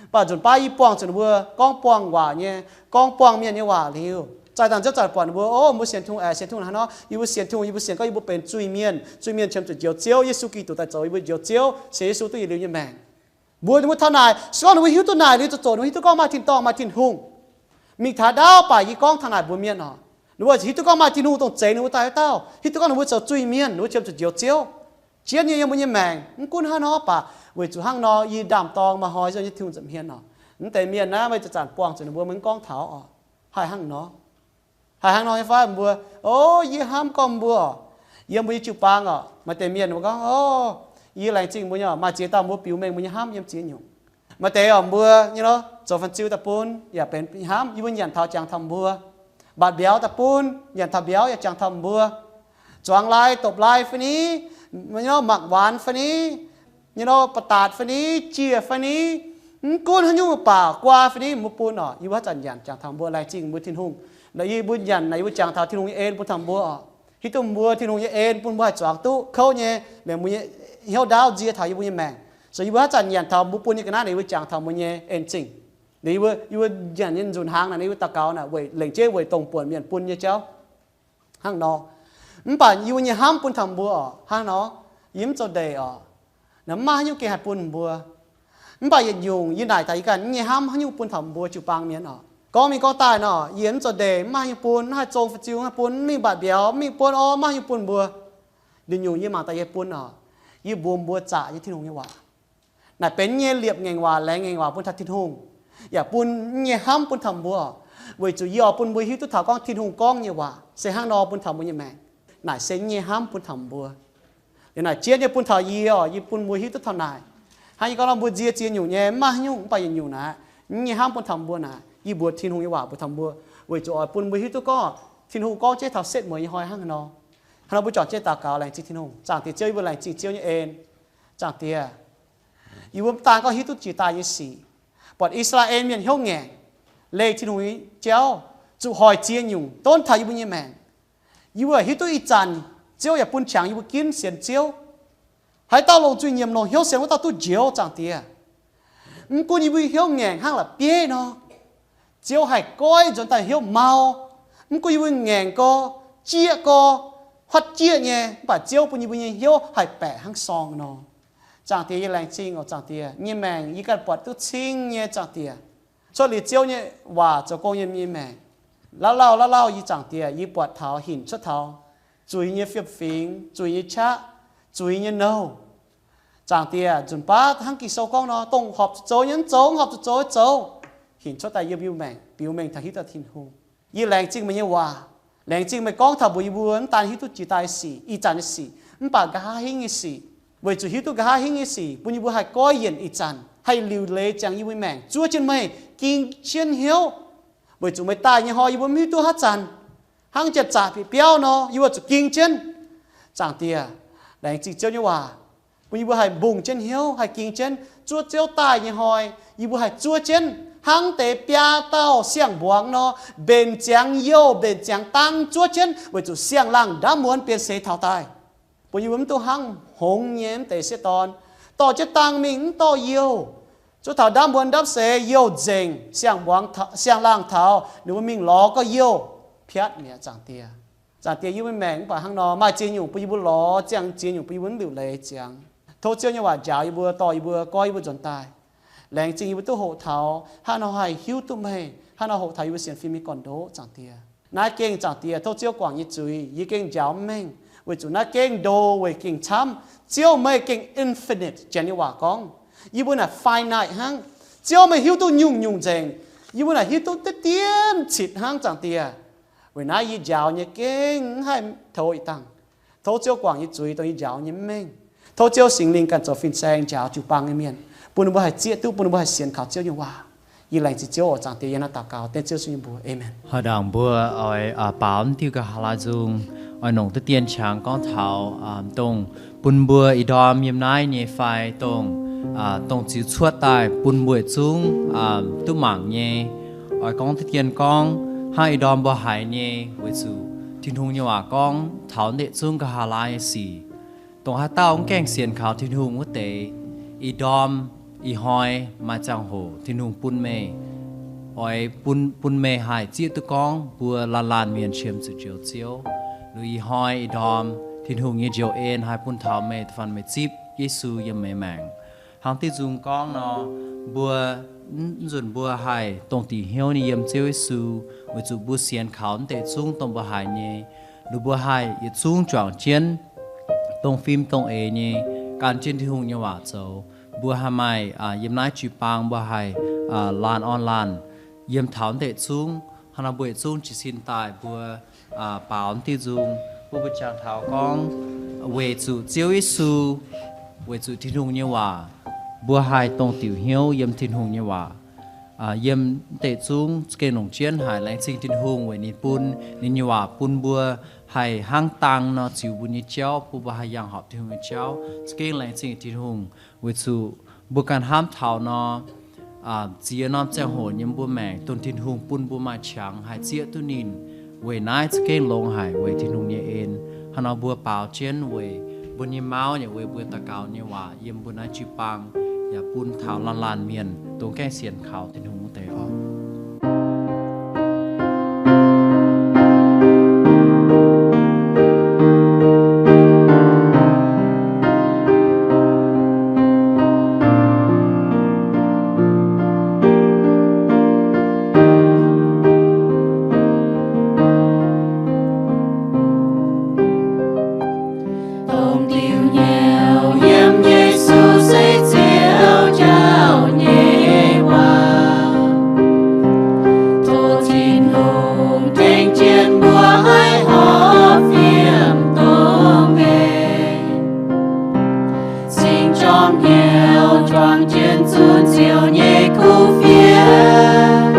Mv baac nzunc baav yie buangh zuqc ninh mbuo gorngv buangh waac nyei, gorngv buangh mienh nyei waac liuz, zaih dangh ziouv zanc buatc ninh mbuo, o, mbuo sienx Tin-Hungh, aengx sienx Tin-Hungh hnangv nor, yie mbuo sienx Tin-Hungh, yie mbuo sienx gorngv yie mbuo benx zuiz-mienh, zuiz-mienh qiemx zuqc njoux Ziouv, Yesu Giduc daaih zoux yie mbuo njoux Ziouv, sienx Yesu duqv yietc liuz nyei maengc. Mbuox ninh mbuo taux naaic, se gorngv ninh mbuo hiuv duqv naaic liuz zoux, ninh mbuo hiuv duqv gorngv maaih tin-dorngh maaih Tin-Hungh. Mingh taux ndaauv baac yie gorngv taux naaic mbuox mienh orqc, ninh mbuo hiuv duqv gorngv maaih Tin-Hungh dongh zeix ninh mbuo daaih wuov dauh, hiuv duqv gorngv ninh mbuo zoux zuiz-mienh, ninh mbuo qiemx zuqc njoux Ziouv. Jienv nyei yiem mbuo nyei maengc, mv gunv hnangv nor baac weic zuqc hnangv nor yie ndaam-dorng maaih hnoi nzengc nyei Tin-Hungh nza'hmien orqc. Mv deix mienh naaiv meih zanc-zanc buangh zuqc ninh mbuo, meih mv gorngv taux orqc, haih hnangv nor. Haih hnangv nor nyei fai mbuo, o, yie hnamv gorngv mbuo orqc, yiem mbuo nyei jiu-baang orqc, maaih deix mienh mbuo gorngv, o, yie laengz zingh mbuo nyei orqc, maaih ziex dauh mbuo biux mengh mbuo nyei hnamv yiem ziex nyungc. Maaih deix orqc mbuo nyei nor zoux fan-ziu daaih bun yaac benx hnamv, yie mbuo nyanc taux jangx taux mbuo. Mbatc mbiauz daaih bun, nyanc taux mbiauz yaac jangx taux mbuo. Zuangx lai, dopc lai fai ni, nyei nor mangc waanx fai ni, nyei nor ba'daatc fai ni, jieh fai ni, mv gunv haaix nyungc baac guaa fai ni mbuo bun orqc, yie mbuo haaix zanc nyanc jangx taux mbuo, laengz zingh mbuo Tin-Hungh. Naaic yie mbuo nyanc naaic yie mbuo jangx taux Tin-Hungh nyei en bun taux mbuo orqc. Hiuv duqv mbuo Tin-Hungh nyei en bun mbuo haih zuangx duqv kouv nyei, liemh mbuo nyei hnyouv ndaauv nzie taux yie mbuo nyei maengc. So yie mbuo haaix zanc nyanc taux mbuo bun nyei ga'naaiv naaic yie mbuo jangx taux mbuo nyei en zingh. Liuz yie mbuo, yie mbuo nyanc nyei nzunc hnaangx naaic yie mbuo daux gaux naaic weic lengc jeiv weic dongh buonc mienh bun nyei jauv. Hnangv nor. Mv baac yie mbuo nyei hnamv bun taux mbuo orqc, hnangv nor, yie mv zoux ndeic orqc, naaic mv maaih haaix nyungc gengh haih bun mbuo. Mv baac yietc nyungc yie naaic daaih yie ganh nyei hnamv haaix nyungc bun taux mbuo jiu-baang mienh orqc. Gorngv mingh gorngv daaih nor, yie mv zoux ndeic, mv maaih haaix nyungc bun, mv haih zong fan-ziu, mv haih bun, mingh mbatc mbiauz, mv mingh buonv orv, mv maaih haaix nyungc bun mbuo. Nduqc nyungc yie mangc daaih yie bun orqc, yie mbuox mbuo zaqc nyei Tin-Hungh nyei waac. Naaic benx nyei liepc ngaengc waac, laengz ngaengc waac bun taux Tin-Hungh, yaac bun nyei hnamv bun taux mbuo, weic zuqc yie oix bun mbuo hiuv duqv taux gorngv Tin-Hungh gorngv nyei waac se hnangv nor bun taux mbuo nyei maengc. Naaic se nyei hnamv bun taux mbuo. Liuz naaic jienv nyei bun taux yie orqc, yie bun mbuo hiuv duqv taux naaic. Hnangv yie gorngv nor mbuo nzie ziex nyungc nyei, mv maaih haaix nyungc, mv baac yietc nyungc naaic, nyei hnamv bun taux mbuo naaic, yie mbuox Tin-Hungh nyei waac mbuox taux mbuo, weic zuqc oix bun mbuo hiuv duqv gorngv Tin-Hungh gorngv jienv taux setv mueiz nyei hnoi hnangv haaix nor. Hnangv nor mbuo juangc jienv daux gaux laengz zingh Tin-Hungh. Zaangc Diex Ziouv, yie mbuo laengz zingh Ziouv nyei en. Zaangc Diex, yie mbuo mv daan gorngv hiuv duqv jiex daaih nyei sic, buatc I^saa^laa^en Mienh hnyouv ngaengc, leih Tin-Hungh nyei jauv, zuqc hoic ziex nyungc donv taux yie mbuo nyei maengc. Yie mbuo hiuv duqv ih zanc Ziouv yaac bun qangx yie mbuo ginv sienx Ziouv. Haaix dauh longc zuiz-nyiemc longc hnyouv sienx wuov dauh duqv njoux, Zaangc Diex. Mv gunv yie mbuo hnyouv ngaengc hnangv la'bieiv nor, Ziouv haih goiv nzuonx daaih hnyouv mau. Mv gunv yie mbuo ngaengc gorx, jieqv gorx, huotv jieqv nyei, mv baac Ziouv bun yie mbuo nyei hnyouv haih baeqc hnangv sorng nor. Zaangc Diex, yie laengz zingh oc, Zaangc Diex. Yie nyei maengc yie ganh buatc duqv cing nyei, Zaangc Diex. Cuotv liuz Ziouv nyei waac zoux gong yiem yie nyei maengc, lauh lauh lauh lauh, yie Zaangc Diex, yie buatc taux, hinc cuotv taux zuiz nyei fiem-fingx, zuiz nyei qaqv, zuiz nyei nouh. Zaangc Diex, nzunc baav hnangv Ging-Sou gorngv nor, dongh horpc zuqc zoux nyei mv zoux, horpc zuqc zoux nyei zoux. Hinc cuotv daaih yiem yie nyei maengc biux mengh taux hiuv duqv Tin-Hungh. Yie laengz zingh meih nyei waac. Laengz zingh meih gorngv taux mbuox yie mbuo mv daan hiuv duqv jiex daaih sic, ih zanc nyei sic, mv baac nqa'haav hingv nyei sic. Weic zuqc hiuv duqv nqa'haav hingv nyei sic bun yie mbuo haih goiv yienc ih zanc, haih liuc leiz ziangx yie mbuo nyei maengc, zuov jienv meih, ging jienv hnyouv. Weic zuqc meih daaih nyei hnoi yie mbuo mv hiuv duqv haaix zanc. Hnangv janx-zaqc bieqc biauv nor, yie mbuo zuqc ging jienv. Zaangc Diex, laengz zingh Ziouv nyei waac, bun yie mbuo haih mbungh jienv hnyouv, haih ging jienv, zuov Ziouv daaih nyei hnoi yie mbuo haih zuov jienv hnangv deix biaa dauh siang-mbuangz nor, mbenc ziangx youh mbenc ziangx dang zuov jienv, weic zuqc siang-laangh ndaamv muonz bieqc seix taux daaih. Bun yie mbuo mv duqv hnangv hngongx nyei mv deix sieqv dorn, dorh jienv dang mingh mv dorh youh. Zuov taux ndaamv muonz ndaamv seix youh nzengc, siang-mbuangz, siang-laangh taux, ninh mbuo mingh lorz gorx-youz, piatv mi'aqv, Zaangc Diex. Zaangc Diex, yie mbuo maengc mv baac hnangv nor, maaih ziex nyungc bun yie mbuo lorz ziangx, ziex nyungc bun yie mbuo liuc leiz ziangx. Tov Ziouv nyei waac njaaux yie mbuo, dorh yie mbuo, goiv yie mbuo nzuonx daaih. Laengz zingh yie mbuo duqv hoqc taux hnangv nor haih hiuv duqv meih, Hnangv nor hoqc taux yie mbuo sienx fim nyei gorn-ndoqv, Zaangc Diex. Naaiv gengh Zaangc Diex, tov Ziouv guangc nyei zuiz, yie gengh njaaux mv mengh, weic zuqc naaiv gengh ndo weic gengh camv. Ziouv meih gengh infinite, Janx nyei waac gorngv. Yie mbuo naaic finite hnangv. Ziouv meih hiuv duqv nyungc-nyungc nzengc. Yie mbuo naaic hiuv duqv diqv dien citv hnangv, Zaangc Diex. Weic naaiv yie njaaux nyei gengh mv haih tov ih dangh. Tov Ziouv guangc nyei zuiz dongh yie njaaux nyei mv mengh. Tov Ziouv Singx Lingh ganh zoux fin-saeng njaaux jiu-baang nyei mienh, bun ninh mbuo haih zieqv duqv, bun ninh mbuo haih sienx kaux Ziouv nyei waac. Yie laengz zingh Ziouv oc, Zaangc Diex, yie naaiv daux gaux dengv Ziouv Yesu nyei mbuox. Aamen. Hoic ndaangc mbuo oix baaux mv diuh nqa'haav laai nzung, oix nongc duqv dien qangx gorngv taux dongh bun mbuo ih ndorm yiem naaiv nyei fai dongh, dongh ziux cuotv daaih bun mbuo yietc zungv duqv mangc nyei. Oix gorngv duqv dien gorngv hnangv ih ndorm mbuo haiz nyei, weic zuqc Tin-Hungh nyei waac gorngv taux naaiv deix zungv nqa'haav laai nyei sic. Dongh haaix dauh mv gaengh sienx kaux Tin-Hungh wuov deix, ih ndorm, ih hnoi maaih ziangh hoc Tin-Hungh bun meih, oix bun, bun meih haih zieqv duqv gorngv mbuo laanh laanh mienh qiemx zuqc njoux Ziouv. Liuz ih hnoi ih ndorm Tin-Hungh nyei njoux en haih bun taux meih, da'faanh meih zipv Yesu yiem meih maengc. Hnangv diuh nzung gorngv nor, mbuo, mv nzunc mbuo haih dongh diuc hnyouv nyei yiem Ziouv Yesu, weic zuqc mbuo sienx kaux naaiv deix zungv dongh mbuo haiz nyei. Liuz mbuo haih yietc zungv juangc jienv dongh fim dongh eix nyei gan jienv Tin-Hungh nyei waac zoux. Mbuo haih maaih, yiem naaiv jiu-baang mbuo haih laanh orn laanh yiem taux naaiv deix zungv. Hnangv nor mbuo yietc zungv jiez sin daaih mbuo baaux diuh nzung, mbuo mbuo jangx taux gorngv, weic zuqc Ziouv Yesu, weic zuqc Tin-Hungh nyei waac, mbuo haih dongh diuc hnyouv yiem Tin-Hungh nyei waac. Yiem deix zungv za'gengh longc jienv haic. Laengz zingh Tin-Hungh weic ninh bun ninh nyei waac bun mbuo haih hnangv dang nor ziux mbuo nyei jauv, bun mbuo haih yangh horpc Tin-Hungh nyei jauv. Za'gengh laengz zingh Tin-Hungh weic zuqc mbuo ganh hnamv taux nor, ziex norm ziangh hoc nyei mbuo maengc dongh Tin-Hungh bun mbuo maaih qangx haih zieqv duqv ninh. Weic naaiv za'gengh longx haic weic Tin-Hungh nyei en. Hnangv nor mbuo baaux jienv weic mbuo nyei mauv yaac weic mbuo daux gaux nyei waac yiem mbuo naaiv jiu-baang, yaac bun taux laanh laanh mienh dongh gaengh sienx kaux Tin-Hungh wuov deix oc. Dongh diuc hnyouv yiem Yesu se Ziouv jauv nyei waac. Tov Tin-Hungh tengx jienv mbuo haih horpc fiem dongh mengh. Cing-jorm hnyouv juangc jienv zunc Ziouv nyei kuv fienx,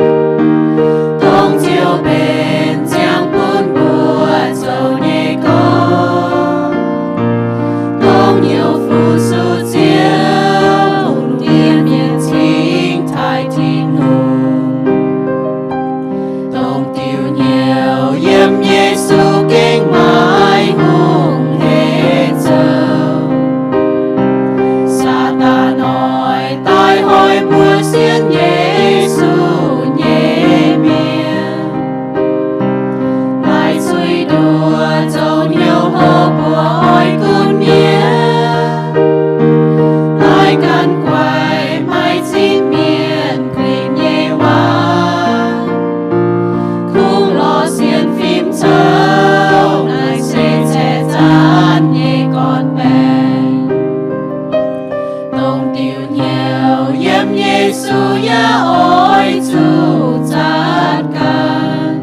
dongh Ziouv benx ziangh bun mbuo zoux nyei gong, dongh hnyouv fu-sux Ziouv, lungh ndiev mienh cingx taaih Tin-Hungh. Dongh diuc hnyouv yiem Yesu gengh maiv hungh hec zoux. Saadaan oix daaih hoic mbuo sienx Yesu nyei mienh. Naaiv zuiz nduoh zoux hnyouv hlo buoqc oix gunv mienh. Naaiv ganh guaix maiv zipv mienh kuinx nyei waac, kungx lorz sienx fim caux, naaiv se caeqv zaanv nyei gorn-baengx. Dongh diuc hnyouv yiem Yesu yaac oix zuqc zaatc ganh.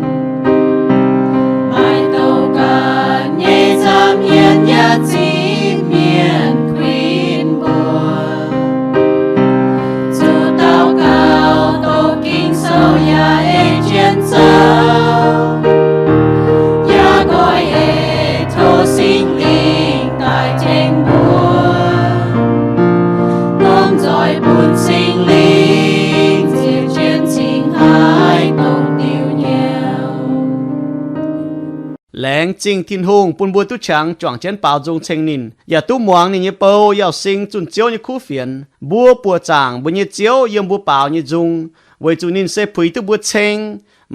Maaih douc ganh nyei nza'hmien yaac zipv mienh kuinx mbuo. Zuqc daux gaux doqc Ging-Sou yaac ei jienv zoux, yaac nqoi eix tov Singx Lingh daaih tengx mbuo. Lomh nzoih bun Singx Lingh ziec jienv cingx haiz dongh diuc hnyouv. Laengz zingh Tin-Hungh bun mbuo duqv qangx juangc jienv baaux nzung ceng ninh, yaac duqv muangx ninh nyei bou, yaac sing zunh Ziouv nyei kuv fienx. Mbuo buoqc zaangc mbuo nyei Ziouv yiem mbuo baaux nyei nzung, weic zuqc ninh se puix duqv mbuo ceng.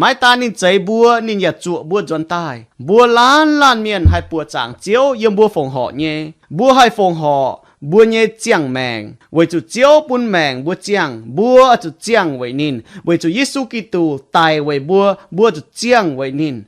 Maiv daan ninh zeix mbuo, ninh yaac zuoqc mbuo nzuonx daaih. Mbuo laanh laanh mienh haih buoqc zaangc Ziouv yiem mbuo fongc horc nyei. Mbuo haih fongc horc, mbuo nyei ziangh maengc, weic zuqc Ziouv bun maengc mbuo ziangh, mbuo oix zuqc ziangh weic ninh. Weic zuqc Yesu Giduc daic weic mbuo, mbuo zuqc ziangh weic ninh.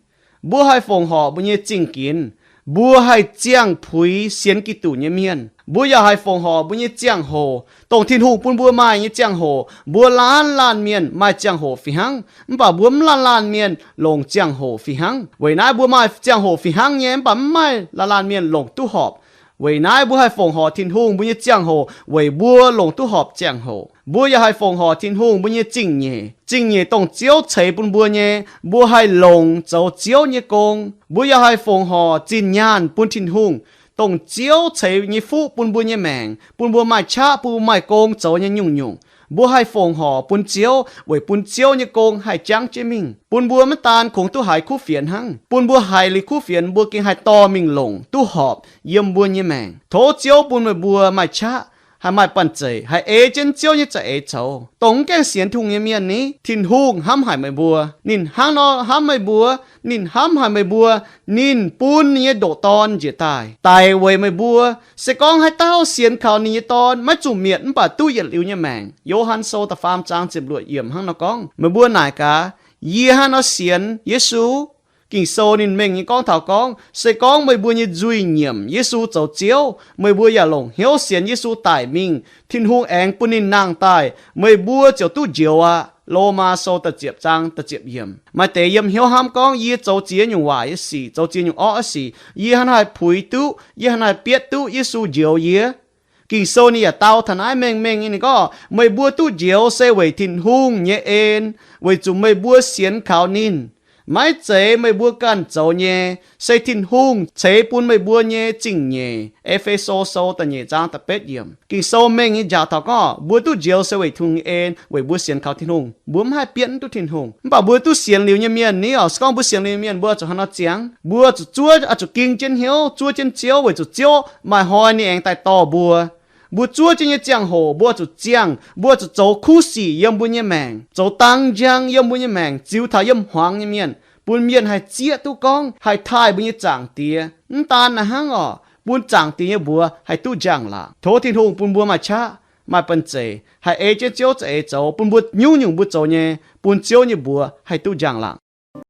Mbuo haih fongc horc mbuo nyei zingh ginx, mbuo haih ziangh puix sienx Giduc nyei mienh. Mbuo yaac haih fongc horc mbuo nyei ziangh hoc, dongh Tin-Hungh bun mbuo maaih nyei ziangh hoc. Mbuo laanh laanh mienh maaih ziangh hoc fih hnangv, mv baac mbuo mv laanh laanh mienh longc ziangh hoc fih hnangv. Weic naaiv mbuo maaih ziangh hoc fih hnangv nyei, mv baac mv maaih laanh laanh mienh longc duqv horpc. Weic naaiv mbuo haih fongc horc Tin-Hungh mbuo nyei ziangh hoc weic mbuo longc duqv horpc ziangh hoc. Mbuo yaac haih fongc horc Tin-Hungh mbuo nyei zingh nyeic. Zingh nyeic dongh Ziouv ceix bun mbuo nyei, mbuo haih longc zoux Ziouv nyei gong. Mbuo yaac haih fongc horc zinh nyaanh bun Tin-Hungh, dongh Ziouv ceix nyei fuqv bun mbuo nyei maengc, bun mbuo maaih qaqv, bun mbuo maaih gong zoux nyei nyungc-nyungc. Mbuo haih fongc horc bun Ziouv weic bun Ziouv nyei gong haih jangv jienv mingh, bun mbuo maiv daan kungx duqv haiz kuv fienx hnangv, bun mbuo haiz liuz kuv fienx mbuo gengh haih dorh mingh longc duqv horpc yiem mbuo nyei maengc. Tov Ziouv bun meih mbuo maaih qaqv, haih maaih banh zeic, haih ei jienv Ziouv nyei za'eix zoux. Dongh mv gaengh sienx Tin-Hungh nyei mienh ni, Tin-Hungh hnamv haic meih mbuo. Ninh hnangv nor hnamv meih mbuo. Ninh hnamv haic meih mbuo. Ninh bun ninh nyei ndoqc Dorn njiec daaih daic weic meih mbuo. Se gorngv haaix dauh sienx kaux ninh nyei Dorn, maiv zuqc mietc mv baac duqv yietc liuz nyei maengc. Yo^han Sou da'faam zaang ziepc luoqc yiemc hnangv nor gorngv. Meih mbuo naaic gaax, yie hnangv nor sienx Yesu? Ging-Sou ninh mengh nyei gorngv taux gorngv, se gorngv meih mbuo nyei nzuih nyiemc Yesu zoux Ziouv, meih mbuo yaac longc hnyouv sienx Yesu daic mingh, Tin-Hungh aengx bun ninh nangh daaih, meih mbuo ziouc duqv njoux aqv. Lomaa Sou da'ziepc zaang da'ziepc yiemc. Maaih deix yiem hnyouv hnamv gorngv, yie zoux ziex nyungc waaic nyei sic, zoux ziex nyungc orqv nyei sic, yie hnangv naaiv haih puix duqv, yie hnangv naaiv haih bietv duqv Yesu njoux yie. Ging-Sou ninh yaac dau taux naaiv mengh mengh nyei, ninh gorngv, meih mbuo duqv njoux se weic Tin-Hungh nyei en, weic zuqc meih mbuo sienx kaux ninh. Maiv zeiz meih mbuo ganh zoux nyei, se Tin-Hungh ceix bun meih mbuo nyei zingh nyeic. E^fe^so Sou da'nyeic zaang da'betv yiemc. Ging-Sou mengh nyei njaaux taux gorngv mbuo duqv njoux se weic Tin-Hungh nyei en, weic mbuo sienx kaux Tin-Hungh. Mbuo mv haih bietv mv duqv Tin-Hungh. Mv baac mbuo duqv sienx liuz nyei mienh ni oc, se gorngv mbuo sienx liuz nyei mienh, mbuo zuqc hnangv nor ziangx. Mbuo zuqc zuov, oix zuqc ging jienv hnyouv, zuov jienv Ziouv, weic zuqc Ziouv maaih hnoi ninh aengx daaih dorh mbuo. Mbuo zuov jienv nyei ziangh hoc mbuo zuqc ziangh, mbuo zuqc zoux kuv sic yiem mbuo nyei maengc, zoux dang njang yiem mbuo nyei maengc, ziux taux yiem hmuangx nyei mienh, bun mienh haih zieqv duqv gorngv haih taaih mbuo nyei Zaangc Diex. Mv daan naaiv hnangv oc, bun Zaangc Diex nyei mbuox haih duqv njang-laangc. Tov Tin-Hungh bun mbuo maaih qaqv, maaih banh zeic, haih ei jienv Ziouv za'eix zoux, bun mbuo nyungc-nyungc mbuo zoux nyei, bun Ziouv nyei mbuox haih duqv njang-laangc.